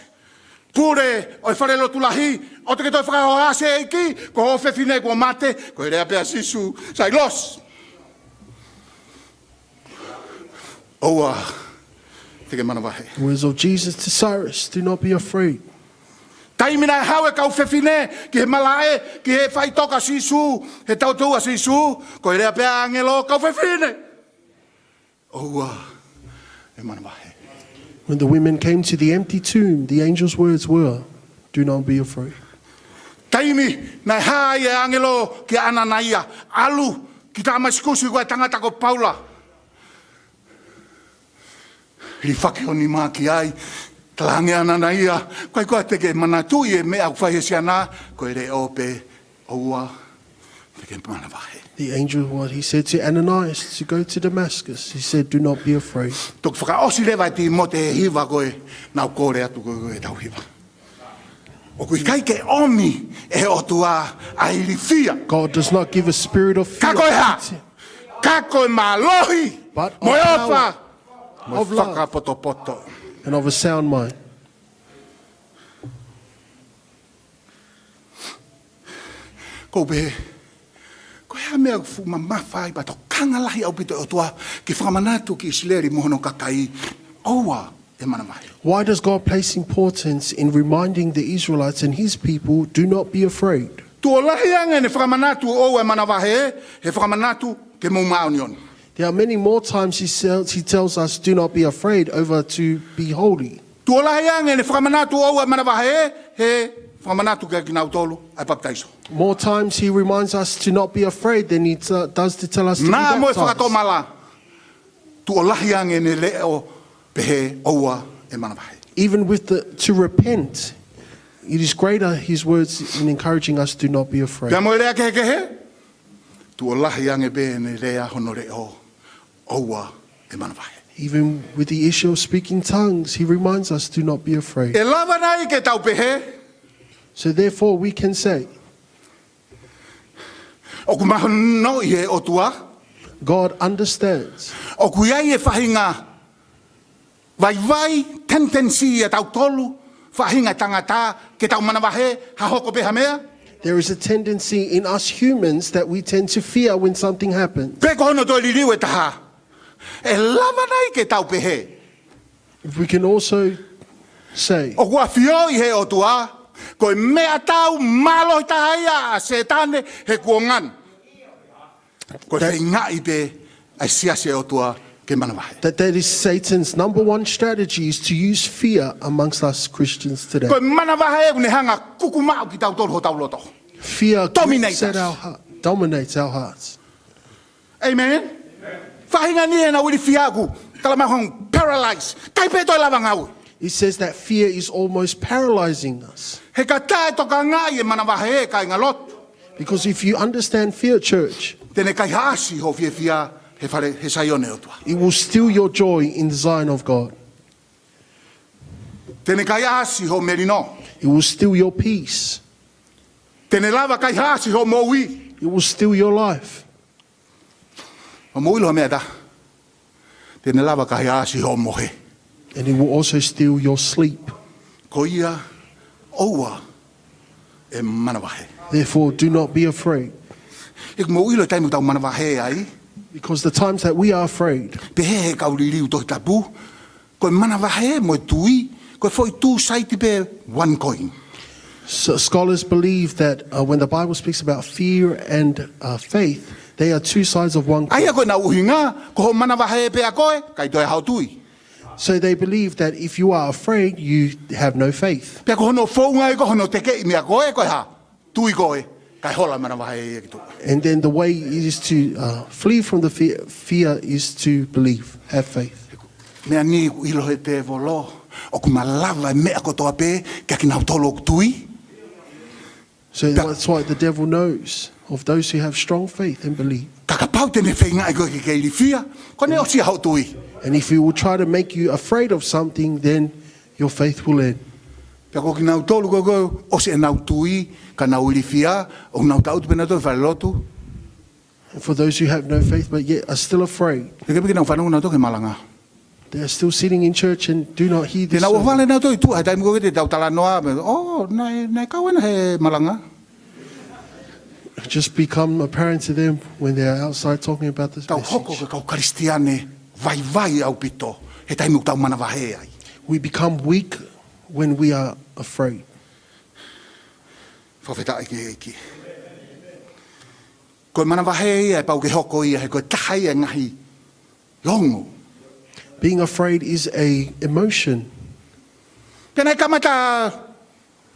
pule ʻo e fale lotu lahi, ʻoua te ke toe fakahohaʻasi e ʻEiki, ko hoʻo fefine kuo mate, ko e lea pē ʻa Sīsū, Sailosi, ʻoua te ke manavahē. Words of Jesus to Cyrus, "Do not be afraid." Taimi naʻe haʻu e kau fefine ki he malaʻe, ki he faʻitoka ʻo Sīsū, he tautea ʻa Sīsū, ko e lea pē ʻa e ʻāngelo, kau fefine, ʻoua ʻe manavahē. When the women came to the empty tomb, the angel's words were, "Do not be afraid." Taimi naʻe hā ai e ʻāngelo kia ʻAnanaia, ʻalu ki Tāmasikusi, ko e tangata ko Paula. Lifaki hoʻo nima ki ai, talaange ʻe ʻAnanaia, ko ai koā te ke manatuʻi e meʻa ʻoku fai he siana, ko e leʻo pē, ʻoua te ke manavahē. The angel, what he said to Ananias to go to Damascus, he said, "Do not be afraid." Toki fakaʻosi leva ʻe Tīmote e hiva ko ē naʻa ku kole atu ko ē ke tau hiva. ʻOku ʻikai ke ʻomi ʻe he ʻOtua ʻa e ilifia. God does not give a spirit of fear. Ka ko e hā? Ka ko e mālohi, but of power, mo e ʻofa, mo e fakapotopoto, and of a sound mind. Ko e pehē, ko e hā e meʻa ʻoku fuʻu mamafa ai pea tokanga lahi ʻaupito e ʻOtua ke fakamanatu ki ʻIsileli mo hono kakai, ʻoua ʻe manavahē? Why does God place importance in reminding the Israelites and his people, "Do not be afraid"? Tuʻo lahi ange ʻene fakamanatu ʻoua ʻe manavahē, he fakamanatu ke mou māʻoniʻoni. There are many more times he tells, he tells us, "Do not be afraid," over to be holy. Tuʻo lahi ange ʻene fakamanatu ʻoua ʻe manavahē, he fakamanatu kia kinautolu ʻa e papitaiso. More times he reminds us to not be afraid than he t-, does to tell us to be baptized. Naʻa mo e fakatomala, tuʻo lahi ange ʻene leʻo pehē ʻoua ʻe manavahē. Even with the, to repent, it is greater his words in encouraging us, "Do not be afraid." Pea mo e lea kehekehe, tuʻo lahi ange pē ʻene lea hono leʻo, ʻoua ʻe manavahē. Even with the issue of speaking tongues, he reminds us, "Do not be afraid." ʻE lava nai ke tau pehē? So therefore we can say, ʻoku mahinoʻi ʻe he ʻOtua. God understands. ʻOku ʻi ai e faʻahinga vaivai, tendency ʻiate kitautolu, faʻahinga tangata, ke tau manavahē ha hoko pē ha meʻa. There is a tendency in us humans that we tend to fear when something happens. Pe ko hono toe liliu ʻe taha, ʻe lava nai ke tau pehē? If we can also say, ʻoku ʻafioʻi ʻe he ʻOtua, ko e meʻatau mālohi taha ia ʻa Sētane he kuonga ni, ko e feingaʻi pē ʻa e siasi ʻo e ʻOtua ke manavahē. That, that is Satan's number one strategy, is to use fear amongst us Christians today. Ko e manavahē ʻoku ne hanga ʻo kuku maʻu kitautolu hotau loto. Fear grips at our heart, dominates our hearts. Amen. Faʻahinga ni ʻenau ilifia ʻoku talamai ʻoku paralyze. ʻIkai pē toe lava ngaue. It says that fear is almost paralyzing us. He ka taʻe tokangaʻi e manavahē, kāinga lotu, Because if you understand fear, church, te ne kaihaʻasi hoʻo fiefia he fale, he Saione ʻo e ʻOtua. It will steal your joy in the Zion of God. Te ne kaihaʻasi hoʻo melino. It will steal your peace. Te ne lava kaihaʻasi hoʻo moʻui. It will steal your life. ʻOku mou ʻilo ha meʻa ʻe taha? Te ne lava kaihaʻasi hoʻo mohe. And it will also steal your sleep. Ko ia, ʻoua ʻe manavahē. Therefore, do not be afraid. ʻOku mou ʻilo e taimi ʻoku tau manavahē ai? Because the times that we are afraid, Pehē ʻe he kau liliu Tohi Tapu, ko e manavahē mo e tui, ko e foʻi two side pē one coin. So scholars believe that, uh, when the Bible speaks about fear and, uh, faith, they are two sides of one coin. ʻA ia ko ʻenau ʻuhinga, ko hoʻo manavahē pē ʻa koe, ʻikai toe ʻi ai haʻo tui. So they believe that if you are afraid, you have no faith. Pea ko hono founga ia ko hono tekeʻi meʻa ko ē, ko e hā? Tui ko ē, kae hola manavahē ia ki tuʻa. And then the way is to, uh, flee from the fear, fear is to believe, have faith. Meʻa ni ʻoku ʻilo ʻe he tēvolo, ʻoku malava e meʻa kotoa pē kiate kinautolu ʻoku tui. So that's why the devil knows of those who have strong faith and believe. Ka kapau te ne feingaʻi koe ke ke ilifia, ko ʻene ʻosi ia hoʻo tui. And if he will try to make you afraid of something, then your faith will end. Pea ko kinautolu ko ē ʻoku ʻosi ʻenau tui, ka nau ilifia, ʻoku nau tangutu pē nautolu he falelotu. And for those who have no faith but yet are still afraid, Pea ke piki nau fanongo nautolu ki he malanga. They are still sitting in church and do not hear this sermon. Te nau ʻohovale nautolu ʻi tuʻa he taimi ko ē te tau talanoa, ʻo, naʻe, naʻe kau ena he malanga. Just become apparent to them when they are outside talking about this message. Tau hoko ko e kau Kalisitiane vaivai ʻaupito he taimi ʻoku tau manavahē ai. We become weak when we are afraid. Fakafetaʻi ki he ʻEiki. Ko e manavahē ia ʻe pau ke hoko ia he ko e taha ia e ngaahi longo. Being afraid is a emotion. Pea naʻe kamata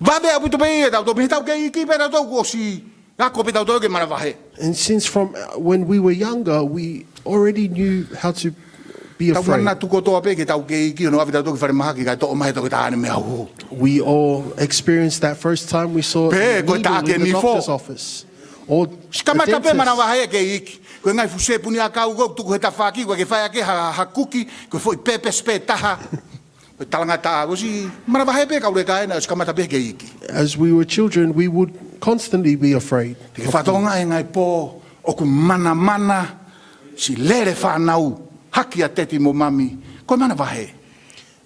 vave ʻaupito pē ia ʻetau tō, mei heʻetau kei iiki pē ʻetau tō kuo ʻosi ako pē ʻetau tō ke manavahē. And since from, uh, when we were younger, we already knew how to be afraid. Tau manatu kotoa pē ki heʻetau kei iiki, hono ʻave ʻetau tō ki falemahaki kae toʻo mai ʻe he toketā ʻene meʻa huhu. We all experienced that first time we saw a needle in the doctor's office. Pehē ko e taʻake nifo. Or a dentist. ʻOsi kamata pē manavahē e kei iiki. Ko e ngaahi fuʻu sepuni ʻakau ko ē ʻoku tuku he tafaʻaki, ko ē ke fai ʻaki ha, ha kuki, ko e foʻi pepesi pē ʻe taha. Ko e talangataʻa, ʻosi manavahē pē kau leka ena, ʻosi kamata pē kei iiki. As we were children, we would constantly be afraid. Te ke fakatokangaʻi e ngaahi pō ʻoku manamana, siʻi lele fānau hake ʻa teti mo mami, ko e manavahē.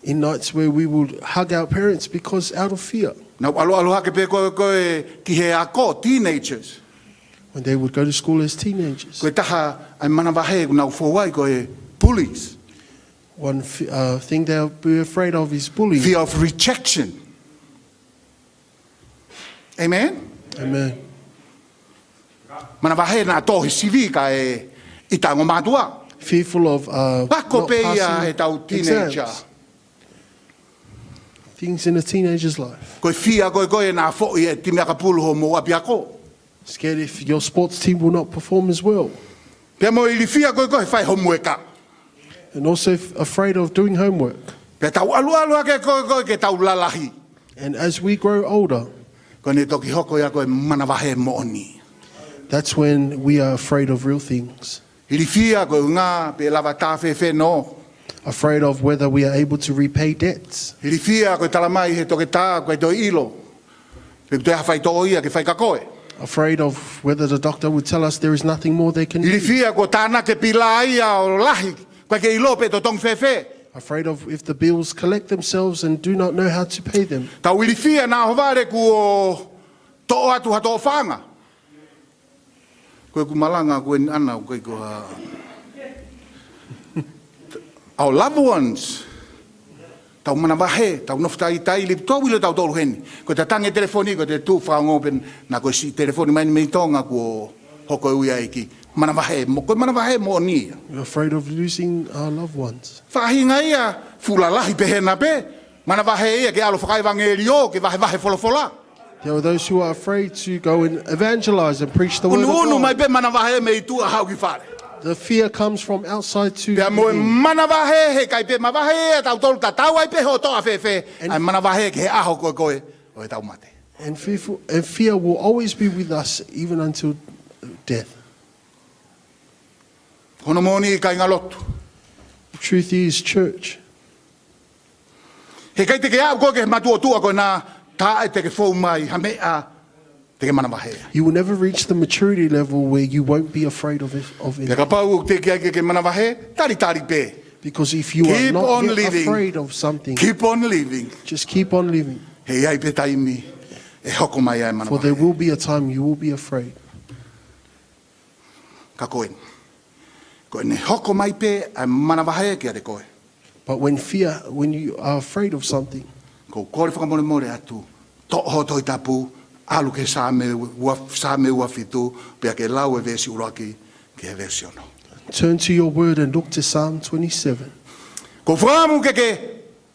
In nights where we would hug our parents because out of fear. Nau ʻalu ʻalu hake pē ko ē, ko ē ki he ako, teenagers. When they would go to school as teenagers. Ko e taha ʻa e manavahē ʻoku nau fou ai ko e bullies. One f-, uh, thing they'll be afraid of is bullying. Fear of rejection. Amen? Amen. Manavahē naʻa tō he sivi kae ʻita e ongo mātuʻa. Fearful of, uh, not passing exams. Ako pē ia ʻetau teenager. Things in a teenager's life. Ko e fear ko ē ko ē naʻa foʻi e timi ʻakapulu homou ʻapiako. Scared if your sports team will not perform as well. Pea mo e ilifia ko ē ko ē he fai homework. And also f-, afraid of doing homework. Pea tau ʻalu ʻalu hake ko ē ko ē ke tau lalahi. And as we grow older, Ko ʻene toki hoko ia ko e manavahē moʻoni. That's when we are afraid of real things. Ilifia ko e ʻuhinga pe ʻe lava tā fēfē nō. Afraid of whether we are able to repay debts. Ilifia ko e talamai ʻe he toketā ʻoku ʻikai toe ʻilo pe ʻoku toe ʻi ai ha faitoʻo ia ke fai kia koe. Afraid of whether the doctor would tell us there is nothing more they can do. Ilifia ko e tānaki e pila ia ʻo lahi, ʻoku ʻikai ke ʻilo pe ʻe totongi fēfē. Afraid of if the bills collect themselves and do not know how to pay them. Tau ilifia naʻa ʻohovale kuo toʻo atu ha toʻofanga. Ko ʻeku malanga ko eni ʻana, ʻoku ʻikai ko ha. Our loved ones. Tau manavahē, tau nofo taitai, lipu tau ʻilo ʻe tautolu heni. Ko e tatangi e telefoni, ko e tuʻu fakaongo pē naʻa ko e siʻi telefoni mai eni mei Tonga kuo hoko e ui ʻa e ʻEiki. Manavahē, mo-, ko e manavahē moʻoni ia. We're afraid of losing our loved ones. Faʻahinga ia, fuʻu lalahi pehē na pē. Manavahē ia ke ʻalu fakaʻevangeliō, ke vahevahe folofola. There are those who are afraid to go and evangelize and preach the word of God. Unuunu mai pē manavahē mei tuʻa haʻu ki fale. The fear comes from outside to Pea mo e within. Manavahē, heʻikai pē mavahe ʻa tautolu, tatau ai pē hoʻo toʻa fēfē, And ʻa e manavahē ki he ʻaho ko ē ko ē ʻo ʻetau mate. And fearful, and fear will always be with us, even until death. Ko hono moʻoni, kāinga lotu. The truth is, church, heʻikai te ke aʻu koe ki he matuʻotuʻa ko ena, taʻe te ke fou mai ha meʻa te ke manavahē ai. You will never reach the maturity level where you won't be afraid of it, of Pea anything. Kapau ʻoku teʻeki ai ke ke manavahē, talitali pē. Because if you are Keep not on yet living. Afraid of something, Keep on living. Just keep on living. He ʻe ʻi ai pē taimi ʻe hoko mai ai e manavahē. For there will be a time you will be afraid. Ka ko eni, ko ʻene hoko mai pē ʻa e manavahē kiate koe. But when fear, when you are afraid of something, ʻOku ou kole fakamolemole atu, toʻo ho Tohi Tapu, ʻalu ki he Saame ua, Saame ua fitu, pea ke lau e veesi ʻuluaki ki he veesi ono. Turn to your word and look to Psalm twenty-seven. ʻOku ou fakaʻamu ke ke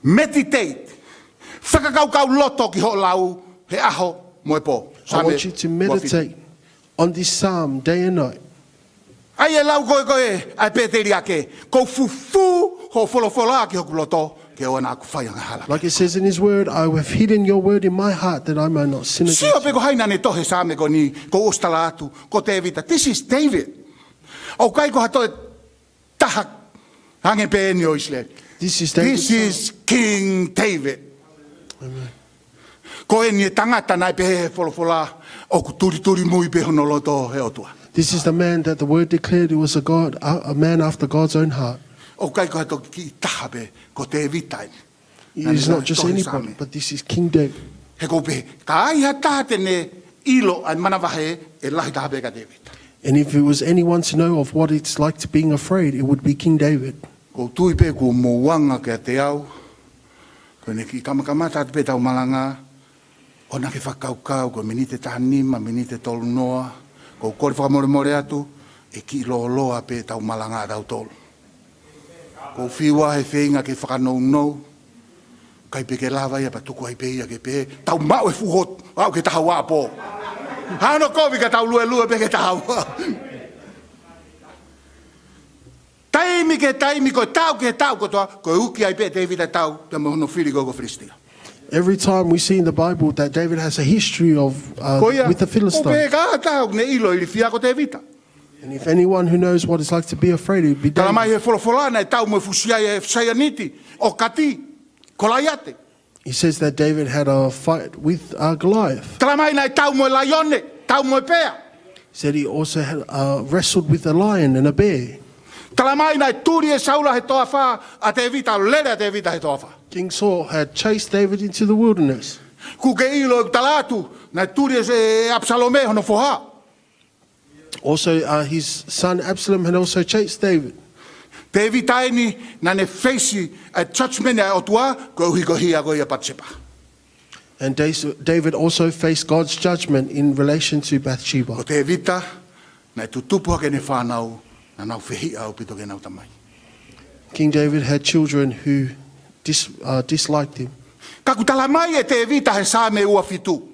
meditate, fakakaukau loto ki hoʻo lau he ʻaho mo e pō. I want you to meditate on this psalm day and night. ʻA ia ʻe lau ko ē ko ē ʻa e pēteliake, ʻoku ou fufū hoʻo folofola ki hoku loto, ke ʻoua naʻa ku fai angahala. Like it says in his word, "I have hidden your word in my heart that I may not sin against you." Sio pē ko hai naʻa ne tohi e Saame ko eni, kuo u ʻosi tala atu, ko Tēvita. This is David. ʻOku ʻikai ko ha toe taha ange pē eni ʻo ʻIsileli. This is David's son. This is King David. Amen. Ko eni e tangata naʻe pehē ʻe he folofola ʻoku tulitulimui pē hono loto he ʻOtua. This is the man that the word declared he was a God, a, a man after God's own heart. ʻOku ʻikai ko ha toki kiʻi taha pē, ko Tēvita eni. It is not just anybody, but this is King David. He ʻoku ou pehē, ka ai ha taha te ne ʻilo ʻa e manavahē, ʻe lahi taha pē kia Tēvita. And if it was anyone to know of what it's like to being afraid, it would be King David. ʻOku ou tui pē kuo mou anga kiate au, ko ʻene kiʻi kamakamata atu pē ʻetau malanga, ʻoua naʻa ke fakakaukau, ko e miniti ʻe taha nima, miniti ʻe tolu noa, ʻoku ou kole fakamolemole atu, ʻe kiʻi lōloa pē ʻetau malanga ʻatautolu. ʻOku ou fiu ʻa e feinga ke fakanounou, ʻikai pē ke lava ia pea tuku ai pē ia ke pehē, tau maʻu e fuʻu hotu, aʻu ki he taha ua ʻapō. Hano kovi ka tau luelue pē ki he taha ua. Taimi ki he taimi, ko e taʻu ki he taʻu kotoa, ko e uki ai pē ʻe Tēvita e tau, pea mo hono fili ko ē ko Filisitia. Every time we see in the Bible that David has a history of, uh, Ko ia, with the Philistines. ʻOku pehē ka ai ha taha ʻoku ne ʻilo e ilifia ko Tēvita. And if anyone who knows what it's like to be afraid, it would be David. Tala mai he folofola naʻe tau mo e fuʻu saianiti, ʻo Kati, Kolaiate. He says that David had a fight with, uh, Goliath. Tala mai naʻe tau mo e laione, tau mo e pea. Said he also had, uh, wrestled with a lion and a bear. Tala mai naʻe tuli ʻe Saula he toafa ʻa Tēvita, lele ʻa Tēvita he toafa. King Saul had chased David into the wilderness. ʻOku ke ʻilo ʻoku tala atu, naʻe tuli ʻe ʻApisalome hono foha. Also, uh, his son Absalom had also chased David. Tēvita eni naʻa ne face ʻa e judgment ʻa e ʻOtua, koeʻuhi ko e hia ko ia ʻo Patisepa. And David also faced God's judgment in relation to Bathsheba. Ko Tēvita, naʻe tutupu hake ʻene fānau, naʻa nau fehiʻa ʻaupito ki heʻenau tamai. King David had children who dis-, uh, disliked him. Ka ʻoku tala mai ʻe Tēvita he Saame ua fitu.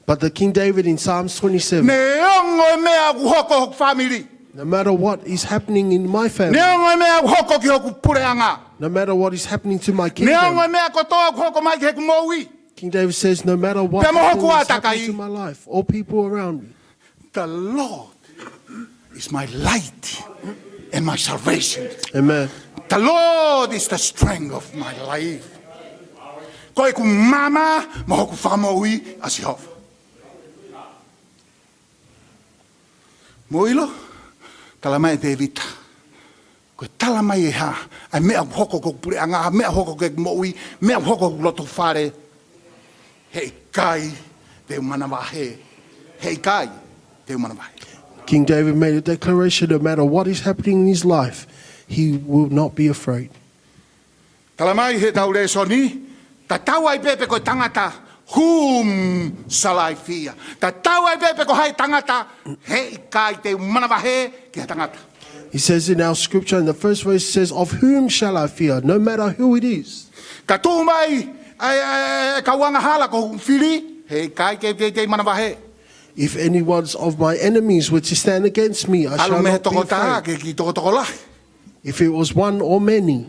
But the King David in Psalms twenty-seven, Neongo e meʻa ʻoku hoko hoku fāmili. No matter what is happening in my family, Neongo e meʻa ʻoku hoko ki hoku puleʻanga. No matter what is happening to my kingdom, Neongo e meʻa kotoa ʻoku hoko mai ki heʻeku moʻui. King David says, "No matter what Pea mo hoku thing is happening ʻātakai. To my life, all people around me." The Lord is my light and my salvation. Amen. The Lord is the strength of my life. Ko ʻeku maama mo hoku fakamoʻui ʻa Sihova. Mou ʻilo, tala mai ʻe Tēvita. Ko e tala mai ʻe hā, ʻa e meʻa ʻoku hoko ki hoku puleʻanga, ʻa e meʻa ʻoku hoko ki heʻeku moʻui, meʻa ʻoku hoko ki hoku loto fale. Heʻikai te u manavahē. Heʻikai te u manavahē. King David made a declaration, no matter what is happening in his life, he will not be afraid. Tala mai heʻetau lēsoni, tatau ai pē pe ko e tangata, whom shall I fear? Tatau ai pē pe ko hai e tangata, heʻikai te u manavahē ki ha tangata. He says in our scripture, in the first verse, it says, "Of whom shall I fear, no matter who it is?" Ka tuʻu mai ʻa e, ʻa e, ʻa e kau angahala ko hoku fili, heʻikai ke, ke, ke u manavahē. If anyone's of my enemies were to stand against me, I shall not be afraid. Mei he toko taha ki he toko lahi. If it was one or many.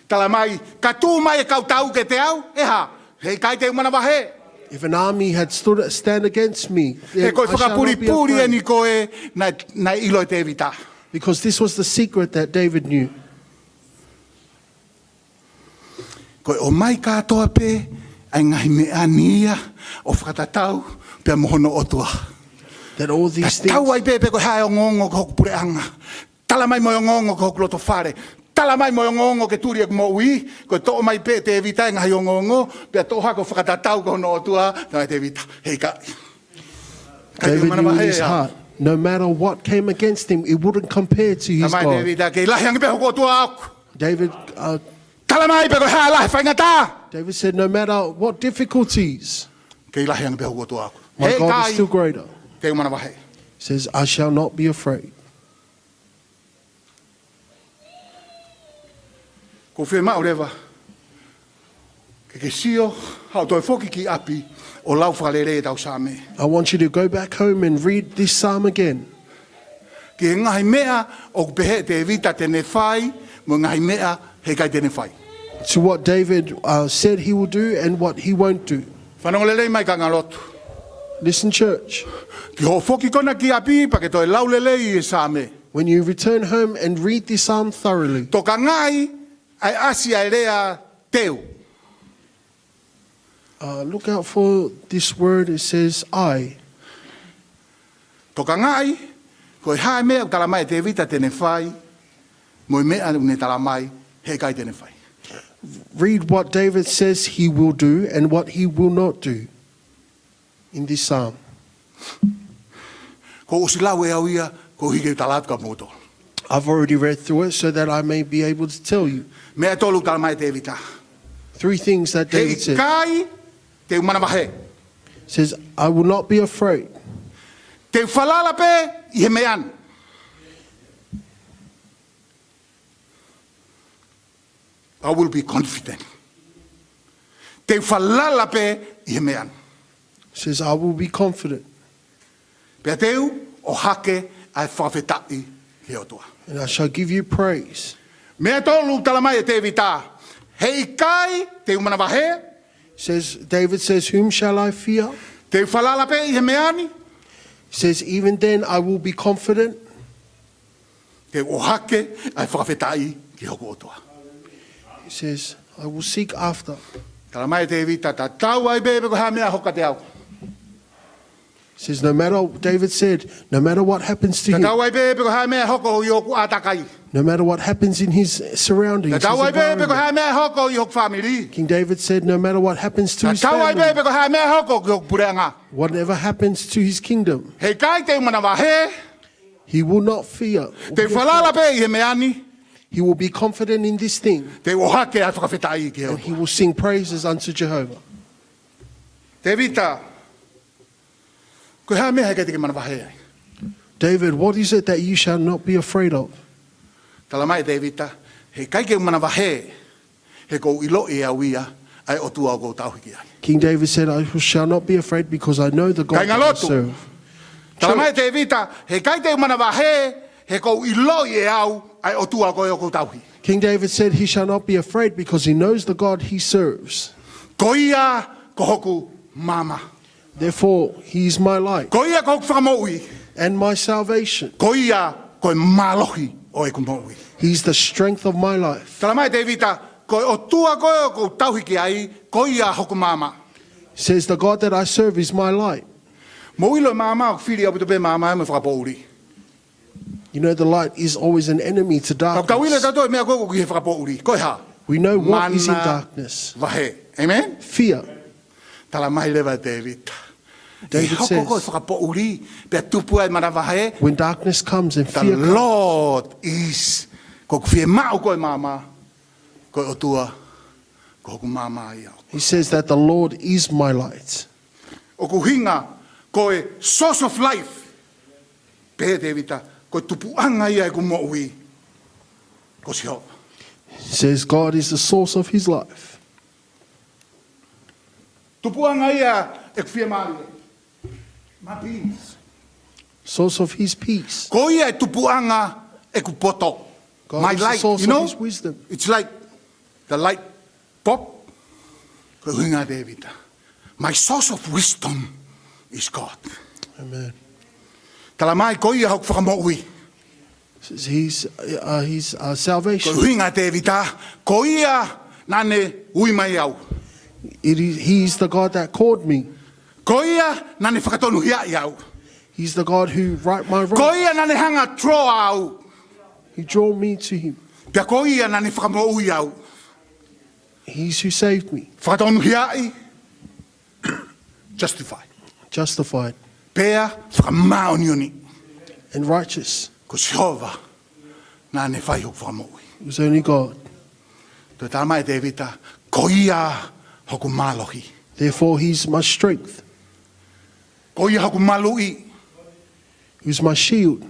Tala mai, ka tuʻu mai e kau tau kiate au, ʻe hā, heʻikai te u manavahē. If an army had stood, stand against me, then I shall not be afraid. He ko e fakapulipuli eni ko ē naʻe, naʻe ʻilo ʻe Tēvita. Because this was the secret that David knew. Ko e ʻomai kātoa pē ʻa e ngaahi meʻa ni ia ʻo fakatatau pea mo hono ʻOtua. That all these things. Tatau ai pē pe ko e hā e ongoongo ki hoku puleʻanga. Tala mai mo e ongoongo ki hoku loto fale. Tala mai mo e ongoongo ke tuli ʻeku moʻui. Ko e toʻo mai pē ʻe Tēvita e ngaahi ongoongo, pea toʻo hake ʻo fakatatau ki hono ʻOtua, tala mai ʻe Tēvita, heʻikai. David knew in his heart, no matter what came against him, it wouldn't compare to his God. Tala mai ʻe Tēvita, kei lahi ange pē hoku ʻOtua ʻaʻaku. David, uh, Tala mai pe ko e hā e lahi e faingataʻa. David said, no matter what difficulties, Kei lahi ange pē hoku ʻOtua ʻaʻaku. My God is still greater. Heʻikai te u manavahē. Says, I shall not be afraid. ʻOku ou fiemaʻu leva ke ke sio, haʻu toe foki ki ʻapi ʻo lau fakalelei ʻetau Saame. I want you to go back home and read this psalm again. Ki he ngaahi meʻa ʻoku pehē ʻe Tēvita te ne fai, mo e ngaahi meʻa heʻikai te ne fai. To what David, uh, said he will do and what he won't do. Fanongo lelei mai kāingalotu. Listen, church. Ki hoʻo foki kona ki ʻapi, pea ke toe lau lelei e Saame. When you return home and read this psalm thoroughly. Tokangaʻi ʻa e ʻasi ʻa e lea teu. Uh, look out for this word, it says, I. Tokangaʻi, ko e hā e meʻa ʻoku tala mai ʻe Tēvita te ne fai, mo e meʻa ʻoku ne tala mai heʻikai te ne fai. Read what David says he will do and what he will not do in this psalm. Kuo u ʻosi lau ʻe au ia, koeʻuhi ke u tala atu kia moutolu. I've already read through it so that I may be able to tell you. Meʻa ʻe tolu ʻoku tala mai ʻe Tēvita. Three things that David said. Heʻikai te u manavahē. Says, I will not be afraid. Te u falala pē ʻi he meʻa ni. I will be confident. Te u falala pē ʻi he meʻa ni. Says, I will be confident. Pea te u ʻohake ʻa e fakafetaʻi ki he ʻOtua. And I shall give you praise. Meʻa ʻe tolu ʻoku tala mai ʻe Tēvita. Heʻikai te u manavahē. Says, David says, whom shall I fear? Te u falala pē ʻi he meʻa ni. Says, even then I will be confident. Te u ʻohake ʻa e fakafetaʻi ki hoku ʻOtua. He says, I will seek after. Tala mai ʻe Tēvita, tatau ai pē pe ko e hā e meʻa ʻe hoko kiate au. Says, no matter, David said, no matter what happens to him. Tatau ai pē pe ko e hā e meʻa ʻe hoko ʻi hoku ʻātakai. No matter what happens in his surroundings, his environment. Tatau ai pē pe ko e hā e meʻa ʻe hoko ʻi hoku fāmili. King David said, no matter what happens to his family. Tatau ai pē pe ko e hā e meʻa ʻe hoko ki hoku puleʻanga. Whatever happens to his kingdom. Heʻikai te u manavahē. He will not fear. Te u falala pē ʻi he meʻa ni. He will be confident in this thing. Te u ʻohake ʻa e fakafetaʻi ki he ʻOtua. And he will sing praises unto Jehovah. Tēvita, ko e hā e meʻa heʻikai te ke manavahē ai? David, what is it that you shall not be afraid of? Tala mai ʻe Tēvita, heʻikai ke u manavahē, he ʻoku ou ʻiloʻi ʻe au ia ʻa e ʻOtua ʻoku ou tauhi ki ai. King David said, I shall not be afraid because I know the God that I serve. Kāingalotu. Tala mai ʻe Tēvita, heʻikai te u manavahē, he ʻoku ou ʻiloʻi ʻe au ʻa e ʻOtua ko ē ʻoku ou tauhi. King David said he shall not be afraid because he knows the God he serves. Ko ia ko hoku maama. Therefore, he is my light. Ko ia ko hoku fakamoʻui. And my salvation. Ko ia ko e mālohi ʻo ʻeku moʻui. He is the strength of my life. Tala mai ʻe Tēvita, ko e ʻOtua ko ē ʻoku ou tauhi ki ai, ko ia hoku maama. Says, the God that I serve is my light. Mou ʻilo e maama ʻoku fili ʻaupito pē maama ia mo e fakapoʻuli. You know, the light is always an enemy to darkness. Ka ʻoku tau ʻilo ʻe tautolu e meʻa ko ē ʻoku ʻi he fakapoʻuli. Ko e hā? We know what is in darkness. Manavahē. Amen? Fear. Tala mai leva ʻe Tēvita. David says, ʻi he hoko ko ē e fakapoʻuli, pea tupu ai e manavahē. When darkness comes and fear comes. The Lord is, ko ʻeku fiemaʻu ko e maama, ko e ʻOtua, ko hoku maama ia. He says that the Lord is my light. ʻOku ʻuhinga ko e source of life. Pehē ʻe Tēvita, ko e tupuʻanga ia ʻeku moʻui, ko Sihova. Says God is the source of his life. Tupuʻanga ia ʻeku fiemālie. My peace. Source of his peace. Ko ia e tupuʻanga ʻeku poto. God is the source of his wisdom. My light, you know? It's like the light bulb. Ko e ʻuhinga ʻa Tēvita. My source of wisdom is God. Amen. Talamai ko ia hoku fakamoʻui. Says he's, uh, his, uh, salvation. Ko e ʻuhinga ʻa Tēvita, ko ia naʻa ne ui mai au. It is, he is the God that called me. Ko ia naʻa ne fakatonuhiaʻi au. He's the God who right my wrong. Ko ia naʻa ne hanga ʻo draw au. He drew me to him. Pea ko ia naʻa ne fakamoʻui au. He's who saved me. Fakatonuhiaʻi, justified. Justified. Pea fakamāʻoniʻoni. And righteous. Ko Sihova naʻa ne fai hoku fakamoʻui. It was only God. Toe talamai ʻe Tēvita, ko ia hoku mālohi. Therefore, he's my strength. Ko ia hoku maluʻi. He's my shield.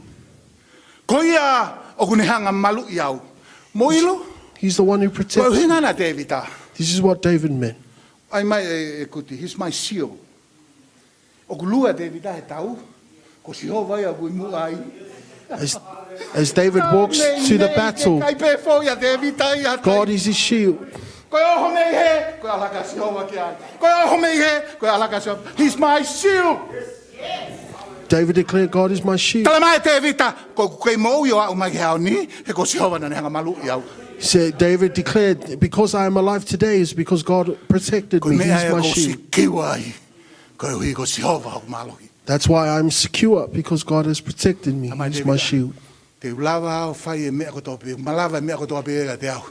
Ko ia ʻoku ne hanga ʻo maluʻi au. Mou ʻilo? He's the one who protects me. Ko e ʻuhinga ʻena ʻa Tēvita. This is what David meant. ʻAi mai e, e kuti, he's my shield. ʻOku lue ʻa Tēvita he tau, ko Sihova ia ʻoku ʻi muʻa ai. As, as David walks to the battle, kai pē foʻi ʻa Tēvita ia. God is his shield. Ko e ʻoho mei hē, ko e ʻalu hake ʻa Sihova ki ai. Ko e ʻoho mei hē, ko e ʻalu hake ʻa Sihova. He's my shield. David declared, "God is my shield." Talamai ʻe Tēvita, ko ʻeku kei moʻui ʻo aʻu mai ki he ʻaho ni, he ko Sihova naʻa ne hanga ʻo maluʻi au. Said David declared, "Because I am alive today is because God protected me. He's my shield." Ko e meʻa ia ʻoku ou sikiua ai, koeʻuhi ko Sihova hoku mālohi. That's why I'm secure, because God has protected me. He's my shield. Talamai ʻe Tēvita, te u lava au ʻo fai e meʻa kotoa pē, malava e meʻa kotoa pē ʻiate au,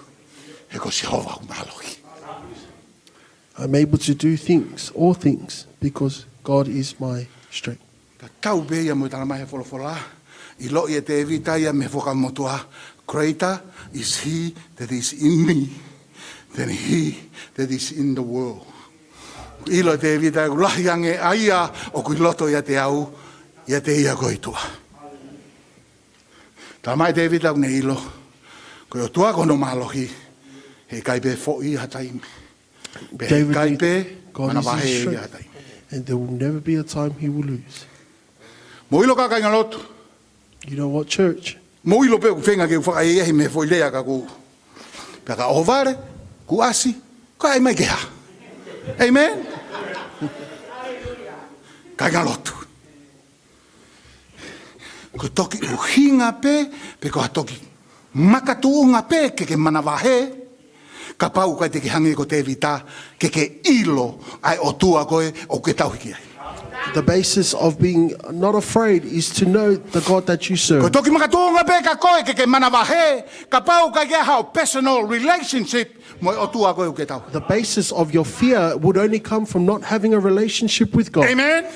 he ko Sihova hoku mālohi. I'm able to do things, all things, because God is my strength. Tatau pē ia mo e talamai ʻe he folofola, ʻiloʻi ʻe Tēvita ia mei he Fuakava Motuʻa, "Greater is he that is in me than he that is in the world." ʻIlo ʻe Tēvita ʻoku lahi ange ʻa ia ʻoku ʻi loto ʻiate au, ʻiate ia ko e ʻOtua. Talamai ʻe Tēvita ʻoku ne ʻilo, ko e ʻOtua ko hono mālohi, heʻikai pē foʻi ha taimi. Pea heʻikai pē manavahē ia ha taimi. David knew God is his strength, and there will never be a time he will lose. Mou ʻilo kāinga lotu. You know what, church? Mou ʻilo pē ʻoku feinga ke u fakaʻehiʻehi mei he foʻi lea ka ʻoku. Pea ka ʻohovale, kuo ʻasi, ko e ʻai mai ke hā. Amen? Kāinga lotu. Ko e toki ʻuhinga pē, pe ko ha toki makatuʻunga pē ke ke manavahē, kapau ʻoku ʻikai te ke hangē ko Tēvita, ke ke ʻilo ʻa e ʻOtua ko ē ʻoku ke tauhi ki ai. The basis of being not afraid is to know the God that you serve. Ko e toki makatuʻunga pē kia koe ke ke manavahē, kapau ʻoku ʻikai ke ʻi ai haʻo personal relationship mo e ʻOtua ko ē ʻoku ke tauhi. The basis of your fear would only come from not having a relationship with God. Amen?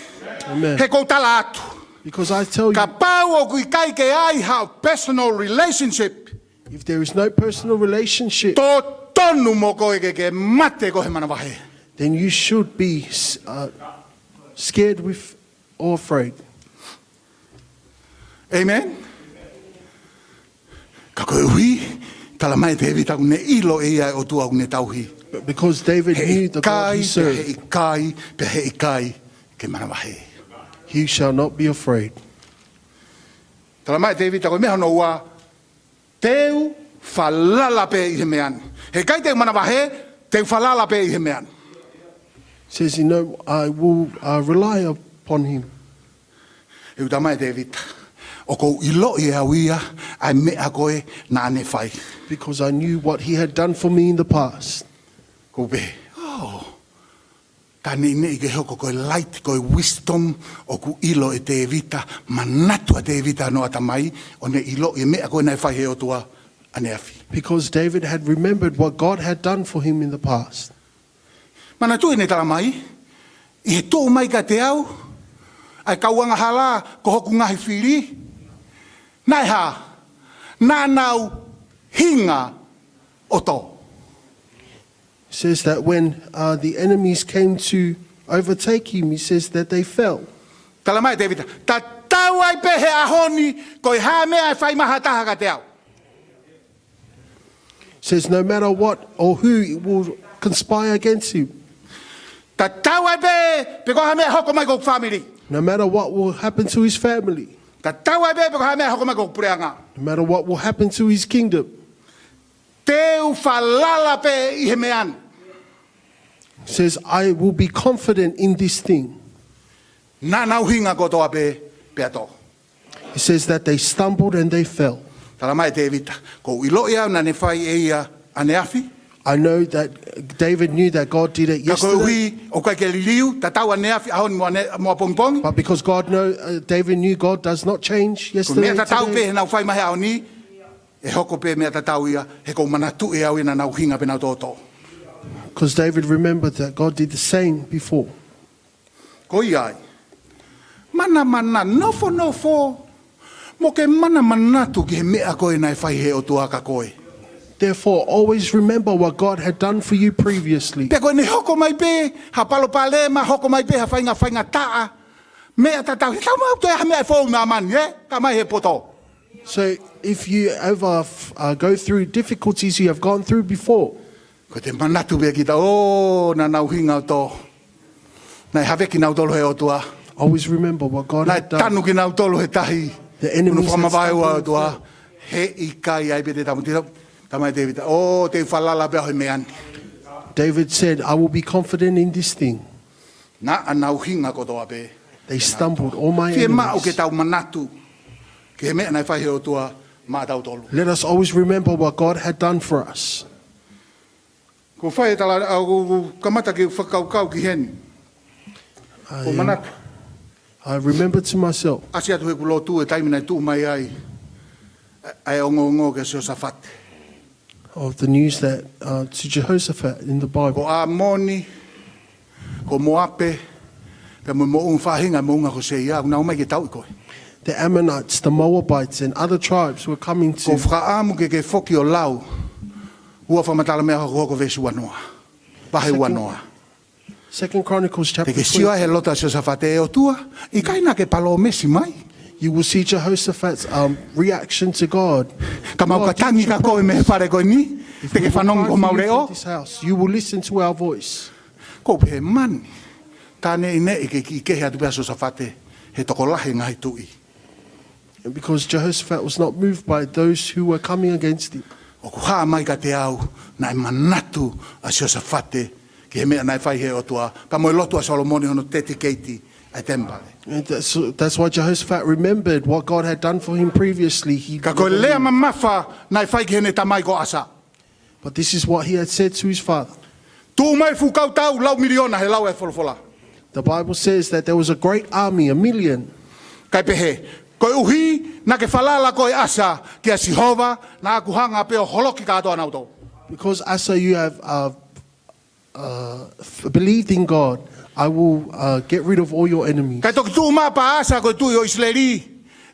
Amen. He ʻoku ou tala atu. Because I tell you, kapau ʻoku ʻikai ke ʻi ai haʻo personal relationship, if there is no personal relationship, totonu mo koe ke ke mate ko e manavahē. Then you should be, uh, scared with or afraid. Amen? Ka koeʻuhi, talamai ʻe Tēvita ʻoku ne ʻilo ʻe ia e ʻOtua ʻoku ne tauhi. But because David knew the God he served, heʻikai, pea heʻikai, pea heʻikai ke manavahē. He shall not be afraid. Talamai ʻe Tēvita ko e meʻa hono ua, te u falala pē ʻi he meʻa ni. Heʻikai te u manavahē, te u falala pē ʻi he meʻa ni. Says, you know, I will, uh, rely upon him. He ʻoku talamai ʻe Tēvita, ʻoku ou ʻiloʻi ʻe au ia ʻa e meʻa ko ē naʻa ne fai. Because I knew what he had done for me in the past. Kou pehē, oh, ka neʻineʻi ke hoko ko e light, ko e wisdom ʻoku ʻilo ʻe Tēvita, manatu ʻa Tēvita ʻi hono ʻatamai, ʻo ne ʻiloʻi e meʻa ko ē naʻe fai ʻe he ʻOtua ʻaneafi. Because David had remembered what God had done for him in the past. Manatuʻi naʻe talamai, ʻi he tuʻu mai kiate au ʻa e kau angahala ko hoku ngaahi fili, naʻe hā? Naʻa nau hinga ʻo tō. Says that when, uh, the enemies came to overtake him, he says that they fell. Talamai ʻe Tēvita, tatau ai pē he ʻaho ni, ko e hā e meʻa ʻe fai mai ha taha kiate au. Says no matter what or who will conspire against him. Tatau ai pē, pe ko e hā e meʻa ʻe hoko mai ki hoku family. No matter what will happen to his family, Tatau ai pē pe ko e hā e meʻa ʻe hoko mai ki hoku puleʻanga, no matter what will happen to his kingdom, te u falala pē ʻi he meʻa ni. Says, "I will be confident in this thing." Naʻa na ʻuhinga kotoa pē pea tō. He says that they stumbled and they fell. Talamai ʻe Tēvita, ʻoku ou ʻiloʻi au naʻa ne fai ʻe ia ʻaneafi. I know that David knew that God did it yesterday. Ka koeʻuhi ʻoku ʻikai ke liliu, tatau ʻaneafi, ʻaho ni mo ʻane-, mo ʻapongipongi. But because God know, uh, David knew God does not change yesterday and today. Ko e meʻa tatau pē heʻenau fai mai he ʻaho ni, ʻe hoko pē meʻa tatau ia, he ʻoku ou manatuʻi ʻe au ia naʻa na ʻuhinga pē naʻa na tō. Because David remembered that God did the same before. Ko ia ai, manamana, nofonofo, mo ke manamanatu ki he meʻa ko ē naʻe fai he ʻOtua kia koe. Therefore, always remember what God had done for you previously. Pea ko ʻene hoko mai pē ha palopalema, hoko mai pē ha fainga-, faingataʻa, meʻa tatau, he tau mau toe ha meʻa ʻe fou ʻi māmani, ē? Ka mai he poto. So, if you ever, uh, go through difficulties you have gone through before, Ko e manatu pē kita, ʻo, naʻa na ʻuhinga ʻo tō. Naʻe haveki kinautolu he ʻOtua. Always remember what God had done. Naʻe tanu kinautolu he tahi. The enemies had stumbled and fell. Unu fakamavae ua ʻOtua. He ʻikai ai pē te tamu tira, talamai ʻe Tēvita, ʻo, te u falala pē au he meʻa ni. David said, "I will be confident in this thing." Naʻa na ʻuhinga kotoa pē. They stumbled, all my enemies. Fiemaʻu ke tau manatu ki he meʻa naʻe fai he ʻOtua maʻatautolu. Let us always remember what God had done for us. Ko e fai e tala, ʻa, ʻoku, ʻoku kamata ke fakakaukau ki heni. I, Ko e manatu. I remember to myself. ʻAsi atu heʻeku lotu e taimi naʻe tuʻu mai ai ʻa e ongoongo kia Siosafate. Of the news that, uh, to Jehoshaphat in the Bible. Ko ʻAmoni, ko Moape, pea mo e moʻunga faʻahinga, moʻunga ko Seia, ʻoku nau ō mai ke tauʻi koe. The Ammonites, the Moabites, and other tribes were coming to Ko e fakaʻamu ke ke foki ʻo lau ua Fakamatala Meʻa Hokohoko veesi ua noa. Vahe ua noa. Second Chronicles chapter twenty. Te ke sio ai he loto ʻa Siosafate, ʻe ʻOtua, ʻikai naʻa ke palōmesi mai. You will see Jehoshaphat's, um, reaction to God. Ka mau ka tangi kia koe mei he fale ko eni, te ke fanongo ki homau leʻo. If we will cry for you from this house, you will listen to our voice. Ko e pehē mai, tā neʻineʻi ke kiʻi kehe atu pē ʻa Siosafate he tokolahi e ngaahi tuʻi. And because Jehoshaphat was not moved by those who were coming against him. ʻOku hā mai kiate au naʻe manatu ʻa Siosafate ki he meʻa naʻe fai he ʻOtua, pea mo e lotu ʻa Solomone hono teti keiti ʻa e temipale. And that's, that's why Jehoshaphat remembered what God had done for him previously. He Ka ko e lea mamafa naʻe fai ki heʻene tamai ko ʻAsa. But this is what he had said to his father. Tuʻu mai fuʻu kautau lau miliona he lau ʻa e folofola. The Bible says that there was a great army, a million. Kae pehē, koeʻuhi naʻa ke falala koe ʻAsa kia Sihova, naʻa ku hanga pē ʻo holoki kātoa nautolu. Because Asa, you have, uh, uh, f-, believed in God, I will, uh, get rid of all your enemies. Kae toki tuʻu mai pē ʻAsa ko e tuʻi ʻo ʻIsileli,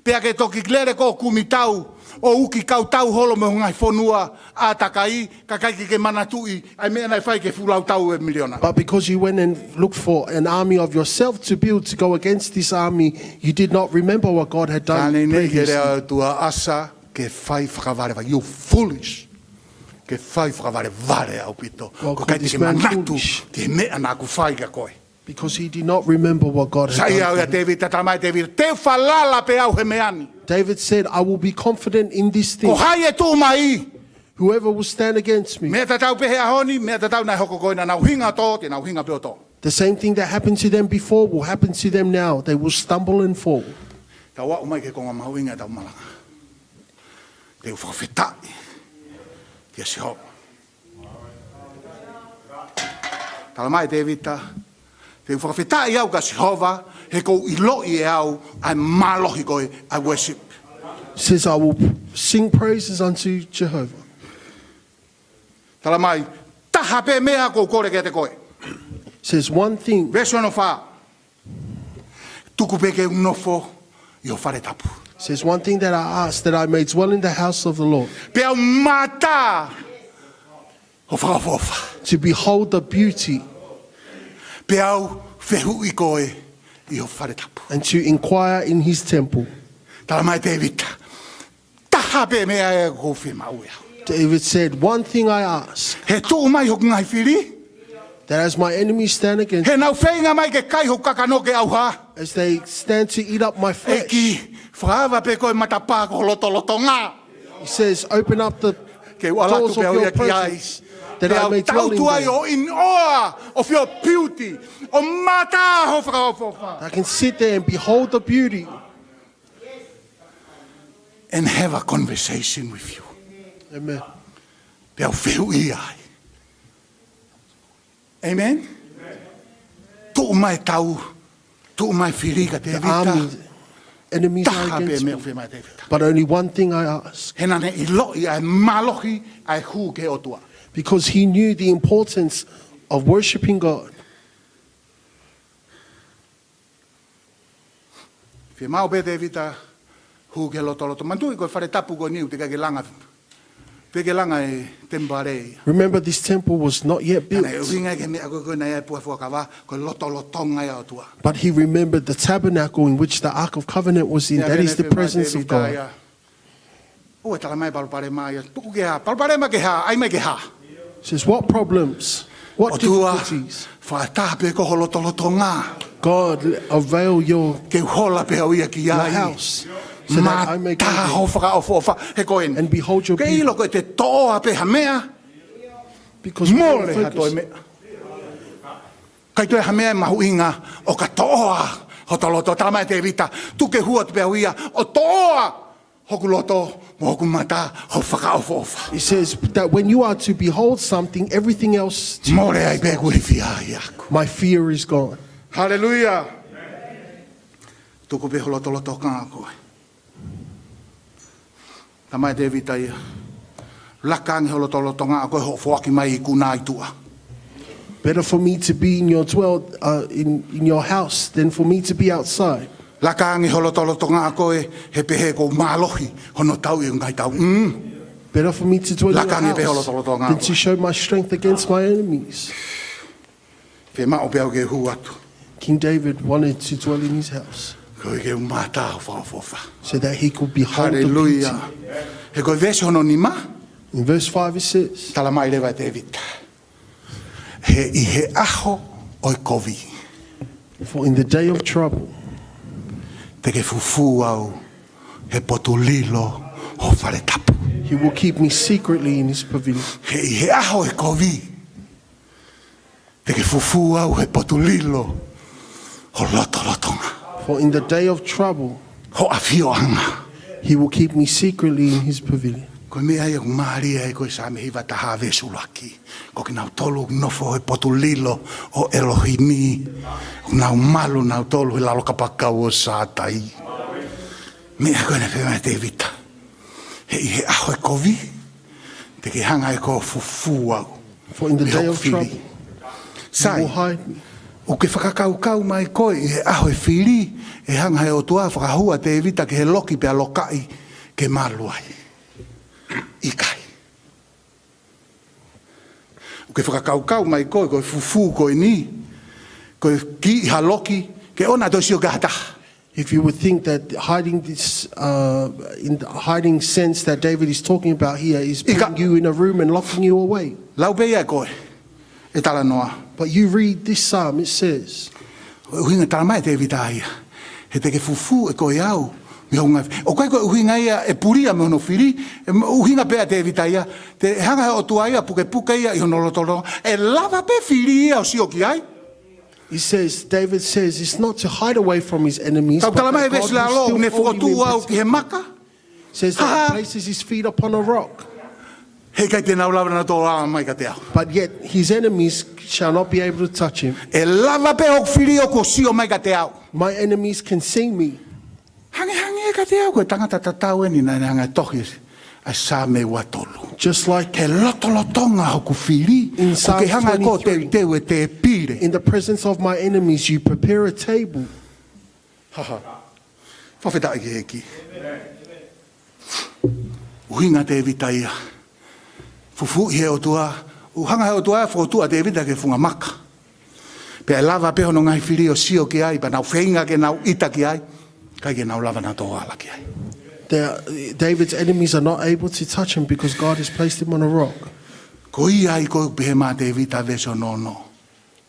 pea ke toki lele koe ʻo kumi tau, ʻo uki kautau holo mei ho ngaahi fonua ʻātakai, kae ʻikai ke ke manatuʻi ʻa e meʻa naʻe fai ki he fuʻu lautau ʻe miliona. But because you went and looked for an army of yourself to build to go against this army, you did not remember what God had done previously. Ka ne ne ke lea ʻOtua, ʻAsa, ke fai fakavalevale, you foolish. Ke fai fakavalevale ʻaupito. Well, Ko e ʻikai te ke manatu ki he meʻa naʻa ku fai kia koe. Because he did not remember what God had done for him. Saiʻia au ia Tēvita, talamai ʻe Tēvita, te u falala pē au he meʻa ni. David said, "I will be confident in this thing." Ko hai ʻe tuʻu mai? Whoever will stand against me. Meʻa tatau pē he ʻaho ni, meʻa tatau naʻe hoko ko ē, naʻa na ʻuhinga ʻo tō, te na ʻuhinga pē ʻo tō. The same thing that happened to them before will happen to them now. They will stumble and fall. Tau aʻu mai ki he konga mahuʻinga ʻetau malanga. Te u fakafetaʻi kia Sihova. Talamai ʻe Tēvita, te u fakafetaʻi au kia Sihova, he ʻoku ou ʻiloʻi ʻe au ʻa e mālohi ko ē, ʻa e worship. Says, "I will sing praises unto Jehovah." Talamai, taha pē meʻa ʻoku ou kole kiate koe. Says, "One thing." Veesi ono fā. Tuku pē ke u nofo ʻi ho fale tapu. Says, "One thing that I ask, that I may dwell in the house of the Lord." Pea u mātā ho fakaʻofoʻofa. To behold the beauty. Pea u fehuʻi koe ʻi ho fale tapu. And to inquire in his temple. Talamai ʻe Tēvita, taha pē meʻa ʻoku ou fiemaʻu ʻe au. David said, "One thing I ask." He tuʻu mai hoku ngaahi fili. That as my enemies stand against, he nau feinga mai ke kai hoku kakano ke ʻauha. As they stand to eat up my flesh. ʻEiki, fakaava pē ko e matapā ko ho lotolotonga. He says, "Open up the doors of your presence, that I may dwell in them." Ke u ʻalu atu pē au ia ki ai. Ke u tau tuai ʻo ʻiloʻi ʻo feel beauty, ʻo mātā ho fakaʻofoʻofa. I can sit there and behold the beauty. And have a conversation with you. Amen. Pea u fehuʻi ai. Amen. Tuʻu mai tau, tuʻu mai fili kia Tēvita. The army, enemies are against me. Taha pē meʻa ʻoku fiemaʻu ʻe Tēvita. But only one thing I ask. He naʻa ne ʻiloʻi ʻa e mālohi ʻa e hū ki he ʻOtua. Because he knew the importance of worshiping God. Fiemaʻu pē Tēvita hū ki he lotolotonga. Manatuʻi ko e fale tapu ko eni ʻoku teʻeki ke langa, teʻeki ke langa e temipale ia. Remember, this temple was not yet built. Naʻe ʻuhinga ki he meʻa ko ē naʻe ʻi ai e puha fuakava, ko e lotolotonga ia ʻo e ʻOtua. But he remembered the tabernacle in which the Ark of Covenant was in. That is the presence of God. ʻOua ʻe tala mai palopalema ia. Tuku ke hā, palopalema ke hā, ʻai mai ke hā. Says, "What problems? What difficulties?" ʻOtua, fakataha pē ko ho lotolotonga. God, avail your Ke u hola pē au ia ki ai. Your house, so that I may go there. Mātā ho fakaʻofoʻofa, he ko eni. And behold your beauty. Ke ʻilo ko ʻete toʻoa pē ha meʻa. Because we are focused. Mole ha toe meʻa. ʻIkai toe ha meʻa ʻe mahuʻinga ʻo ka toʻoa hoto loto. Tala mai Tēvita, tuku ke u hū atu pē au ia ʻo toʻoa hoku loto mo hoku mata ho fakaʻofoʻofa. He says that when you are to behold something, everything else changes. Mole ai pē ʻeku ilifia ʻiate koe. My fear is gone. Haleluia. Tuku pē ho lotolotonga ʻa koe. Tala mai Tēvita ia. Laka ange ho lotolotonga ʻa koe hoʻo foaki mai ikuna ʻi tuʻa. Better for me to be in your dwell, uh, in, in your house than for me to be outside. Laka ange ho lotolotonga ʻa koe, he pehē ʻoku mālohi hono tauʻi e ngaahi tau. Mm. Better for me to dwell in your house than to show my strength against my enemies. Laka ange pē ho lotolotonga ʻa koe. Fiemaʻu pē au ke hū atu. King David wanted to dwell in his house. Koeʻuhi ke u mātā ho fakaʻofoʻofa. So that he could behold the beauty. Haleluia. He ko e veesi hono nima. In verse five it says, tala mai leva ʻe Tēvita. He ʻi he ʻaho ʻo e kovi. For in the day of trouble, te ke fufū au he potu lilo ho fale tapu. He will keep me secretly in his pavilion. He ʻi he ʻaho ʻo e kovi. Te ke fufū au he potu lilo ho lotolotonga. For in the day of trouble, ho ʻafioʻanga. He will keep me secretly in his pavilion. Ko e meʻa ia ʻoku mālie ai ko e Saame hiva taha veesi ʻuluaki. Ko kinautolu ʻoku nofo he potu lilo ʻo ʻElohimi. ʻOku nau malu nautolu he lalo kapakau ʻo Sātai. Meʻa ko ē naʻe pehē mai Tēvita. He ʻi he ʻaho ʻo e kovi, te ke hanga ʻe koe ʻo fufū au. For in the day of trouble, you will hide me. Sai, ʻoku ke fakakaukau mai koe ʻi he ʻaho ʻo e fili, ʻe hanga ʻe he ʻOtua ʻo fakahū ʻa Tēvita ki he loki pea lokaʻi ke malu ai? ʻIkai. ʻOku ke fakakaukau mai koe, ko e fufū ko eni, ko e kiʻi ha loki, ke ʻoua naʻa toe sio ki ai ha taha. If you would think that hiding this, uh, in the hiding sense that David is talking about here is putting you in a room and locking you away. Lau pē ia ʻe koe e talanoa. But you read this psalm, it says, ʻUhinga tala mai Tēvita ia. He te ke fufū ʻe koe au mei hoku ngaahi fili. ʻOku ʻikai ko e ʻuhinga ia ʻe pulia mei hono fili, ʻe ʻuhinga pē ʻa Tēvita ia. Te hanga ʻe he ʻOtua ia ʻo pukepuke ia ʻi hono lotolotonga. ʻE lava pē fili ia ʻo sio ki ai. He says, David says, it's not to hide away from his enemies, but that God will still hold him in prison. Tau tala mai he veesi lalo, ne fokotuʻu au ki he maka. Says that he places his feet upon a rock. He ʻikai te nau lava nautolu ʻo ala mai kiate au. But yet his enemies shall not be able to touch him. ʻE lava pē hoku fili ʻo sio mai kiate au. My enemies can see me. Hangehangē kiate au ko e tangata tatau eni naʻa ne hanga ʻo tohi ʻa e Saame ua tolu. Just like he lotolotonga hoku fili, ʻoku ke hanga ʻe koe ʻo teuteu e tēpile. In the presence of my enemies, you prepare a table. Fakafetaʻi ki he ʻEiki. ʻUhinga Tēvita ia. Fufū ʻe he ʻOtua, ʻoku hanga ʻe he ʻOtua ʻo fokotuʻu ʻa Tēvita ki he funga maka. Pea ʻe lava pē hono ngaahi fili ʻo sio ki ai, pea nau feinga ke nau ʻita ki ai, ʻikai ke nau lava nautolu ʻo ala ki ai. David's enemies are not able to touch him because God has placed him on a rock. Ko ia ai ko e pehē mai ʻe Tēvita veesi ono,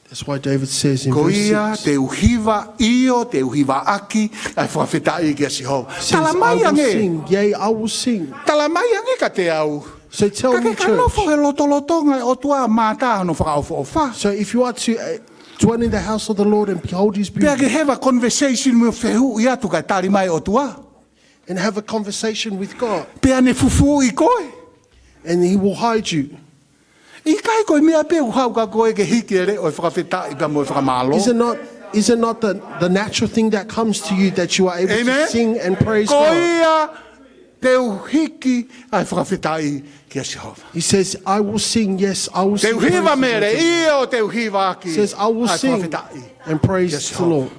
That's why David says in verse six, Ko ia te u hiva, ʻio, te u hiva ʻaki ʻa e fakafetaʻi kia Sihova. Says, "I will sing, yea, I will sing." Tala mai ange. Tala mai ange kiate au. So tell me, church. Ka ke ka nofo he lotolotonga ʻo e ʻOtua, mātā hono fakaʻofoʻofa. So if you are to, uh, dwell in the house of the Lord and behold his beauty, Pea ke have a conversation mo fehuʻi atu kae tali mai ʻOtua. And have a conversation with God. Pea ne fufuuʻi koe. And he will hide you. ʻIkai ko e meʻa pē ʻoku haʻu kia koe ke hiki e leʻo ʻo e fakafetaʻi pea mo e fakamālō? Is it not, is it not the, the natural thing that comes to you that you are able to sing and praise God? Amen. Ko ia te u hiki ʻa e fakafetaʻi kia Sihova. He says, "I will sing, yes, I will sing praises unto the Lord." Te u hiva, Mele, ʻio, te u hiva ʻaki ʻa e fakafetaʻi kia Sihova. Te u sing and praise the Lord.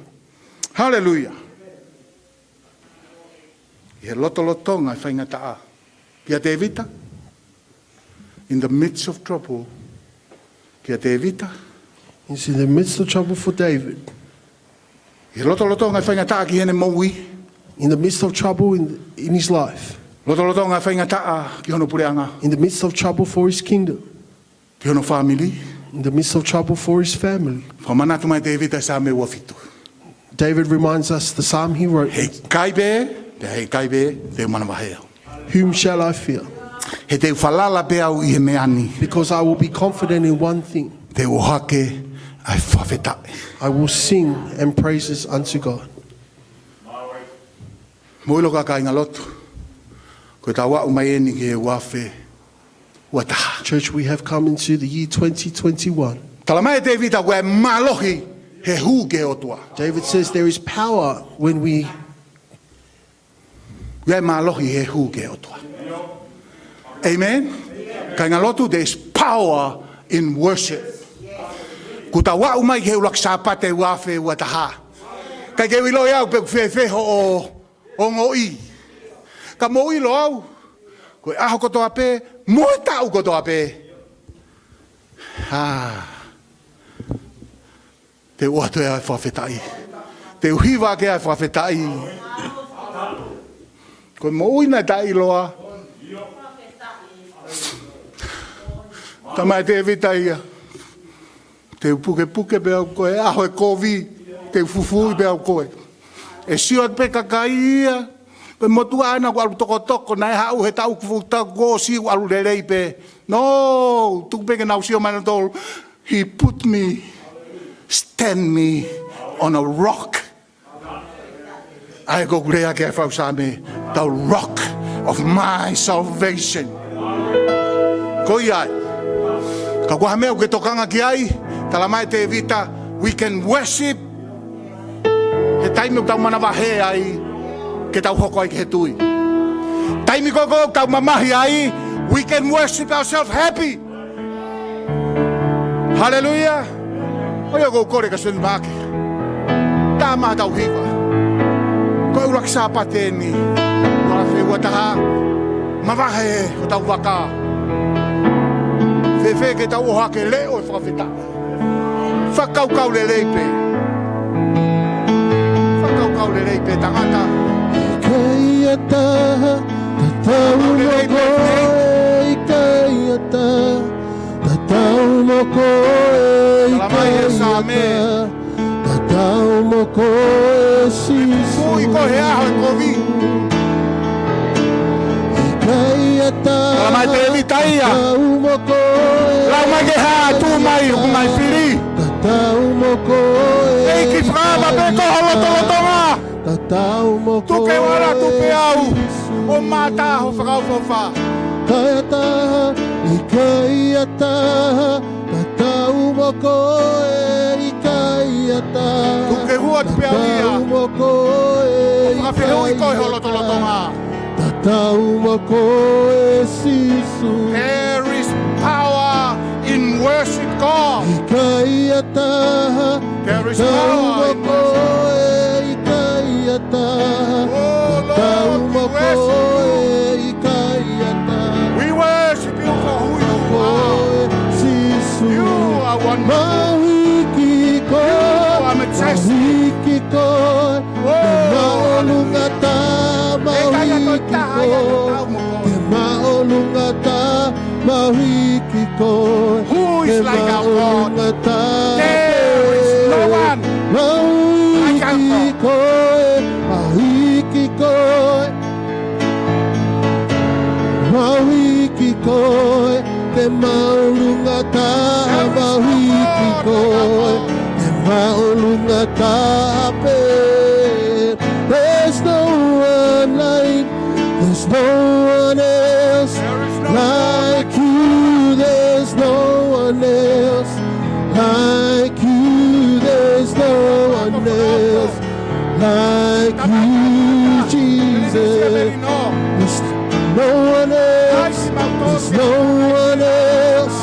Hallelujah. ʻI he lotolotonga e faingataʻa kia Tēvita. In the midst of trouble, kia Tēvita. It's in the midst of trouble for David. ʻI he lotolotonga e faingataʻa ki heʻene moʻui. In the midst of trouble in, in his life. Lotolotonga e faingataʻa ki hono puleʻanga. In the midst of trouble for his kingdom. Ki hono fāmili. In the midst of trouble for his family. Fakamanatu mai Tēvita Saame ua fitu. David reminds us the psalm he wrote. He ʻikai pē, pea he ʻikai pē te u manavahē au. Whom shall I fear? He te u falala pē au ʻi he meʻa ni. Because I will be confident in one thing. Te u ʻohake ʻa e fakafetaʻi. I will sing and praises unto God. Mou ʻilo kāinga lotu, ko ʻetau aʻu mai eni ki he ua afe ua taha. Church, we have come into the year twenty twenty-one. Tala mai ʻe Tēvita ʻoku ʻi ai e mālohi he hū ki he ʻOtua. David says there is power when we ʻI ai e mālohi he hū ki he ʻOtua. Amen. Kāinga lotu, there is power in worship. Kuo tau aʻu mai ki he ʻuluaki Sāpate ua afe ua taha. ʻIkai ke u ʻiloʻi au pe ʻoku fēfē hoʻo ongoʻi. Ka mou ʻilo au, ko e ʻaho kotoa pē, mo e taʻu kotoa pē. Ah. Te u ʻoatu ʻa e fakafetaʻi. Te u hiva ʻaki ʻa e fakafetaʻi. Ko e moʻui naʻe taʻeʻiloa. Tala mai ʻe Tēvita ia. Te u pukepuke pē au koe, ʻaho e kovi. Te u fufuuʻi pē au koe. ʻE sio atu pē kakai ia. Ko e motuʻa ʻana ʻoku ʻalu tokotoko, naʻe haʻu he taʻu kuo fuʻu taʻu kuo ʻosi ʻoku ʻalu lelei pē. No, tuku pē ke nau sio mai nautolu. He put me, stand me on a rock. ʻA ia ko ʻeku lea ki he fau Saame, the rock of my salvation. Ko ia ai. Ka ko e hā e meʻa ʻoku ke tokanga ki ai, tala mai ʻe Tēvita, we can worship he taimi ʻoku tau manavahē ai, ke tau hoko ai ki he tui. Taimi ko ē ʻoku tau mamahi ai, we can worship ourselves happy. Hallelujah. ʻOiauē, ʻoku ou kole ka send back. Tā mai ʻetau hiva. Ko e ʻuluaki Sāpate eni, ua afe ua taha, mavahe hotau vaka. Fēfē ke tau ʻohake leʻo e fakafetaʻi. Fakakaukau lelei pē. Fakakaukau lelei pē tangata. ʻIkai ha taha tatau mo koe, ʻikai ha taha tatau mo koe, ʻikai ha taha tatau mo koe Sīsū. Tala mai ʻe Saame. Fuʻu ko e ʻaho e kovi. ʻIkai ha taha tatau mo koe. Tala mai ʻe Tēvita ia. Lau mai ke hā, tuʻu mai, ʻoku ngai fili. Tatau mo koe. ʻEiki fakaava pē ko ho lotolotonga. Tatau mo koe. Tuku ke u ʻalu atu pē au. Sīsū. ʻO mātā ho fakaʻofoʻofa. ʻIkai ha taha, ʻikai ha taha tatau mo koe, ʻikai ha taha. Tuku ke u ʻalu atu pē au ia. Tatau mo koe. ʻO fakafehuʻi koe ho lotolotonga. Tatau mo koe Sīsū. There is power in worship God. ʻIkai ha taha. There is power in worship. Tatau mo koe, ʻikai ha taha tatau mo koe, ʻikai ha taha. Oh Lord, we worship you. We worship you for who you are. Sīsū. You are wonderful. Mahuʻinga koe. You are majestic. Mahuʻinga koe. Oh, hallelujah. Te māʻolunga taha, mahuʻinga koe. Te māʻolunga taha, mahuʻinga koe. Who is like our God? Te māʻolunga taha. There Tape. There's no one like, there's no one else like you. There's no one else like you. There's no one else like you, Jesus. There's no one else. There's no one else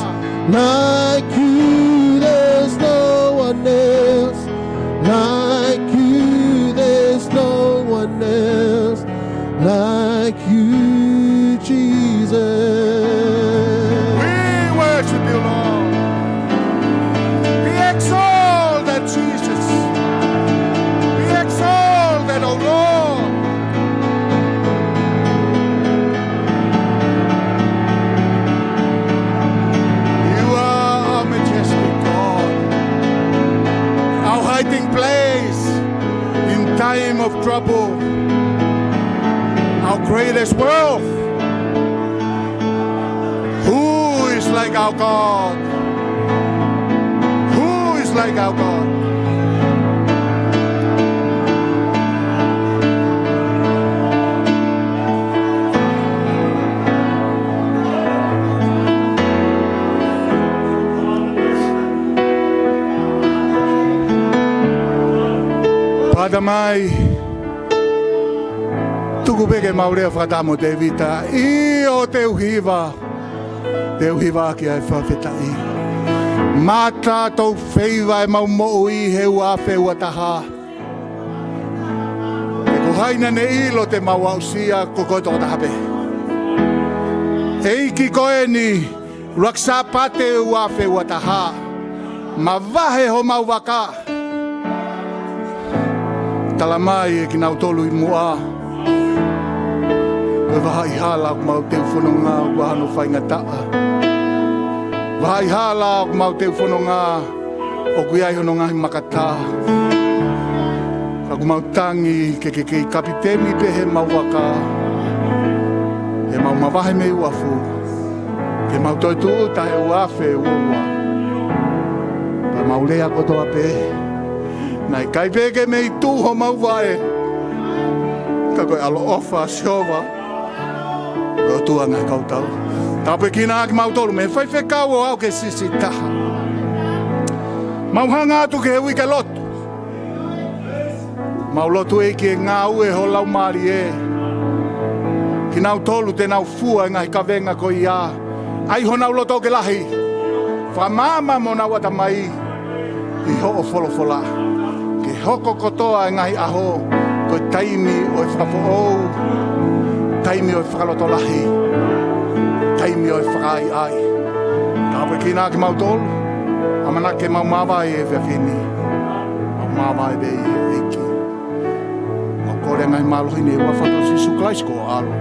like you. There's no one else like you. There's no one else like you, Jesus. We worship you, Lord. Be exalted, Jesus. Be exalted, O Lord. You are our majestic God, our hiding place in time of trouble, our greatest wealth. Who is like our God? Who is like our God? Pata mai, tuku pē ke mau lea fakataha mo Tēvita. ʻIo, te u hiva, te u hiva ʻaki ʻa e fakafetaʻi. Mata tou feiva ʻemau moʻui he ua afe ua taha. He ko hai naʻa ne ʻilo te mau aʻusia, ko koe tokotaha pē. ʻEiki, ko eni, ʻuluaki Sāpate ua afe ua taha. Mavahe homau vaka. Tala mai ʻe kinautolu ʻi muʻa, ko e vahaʻi hala ʻoku mau teu fononga ʻoku ʻi ai hono faingataʻa. Vahaʻi hala ʻoku mau teu fononga ʻoku ʻi ai hono ngaahi makatā. Ka ʻoku mau tangi ke ke kei kapiteni pē heʻemau vaka, heʻemau mavahe mei uafu, ke mau toe tūʻuta he ua afe ua ua. Pea mau lea kotoa pē, naʻe ʻikai pē ke mei tuʻu homau vaʻe, ka ko e ʻaloʻofa ʻa Sihova, ko e ʻOtua ʻo e ngaahi kautau. Tāpuekina kimautolu mei he faifekau ʻo aʻu ki he siʻisiʻi taha. Mau hanga atu ki he uike lotu. Mau lotu, ʻEiki, ke ngāue ho Laumālie. Kinautolu te nau fua e ngaahi kavenga ko ia, ʻai honau loto ke lahi. Fakamaama mo honau ʻatamai ʻi hoʻo folofola, ke hoko kotoa e ngaahi ʻaho ko e taimi ʻo e fakafoʻou, taimi ʻo e fakalotolahi, taimi ʻo e fakaʻaiʻai. Tāpuekina kimautolu. ʻAmanaki ke mau māvae he efiafi ni. Mau māvae pē ʻEiki. Mau kole e ngaahi mālohi ni ʻi he huafa ʻo Sīsū Kalaisi ko ho ʻAlo.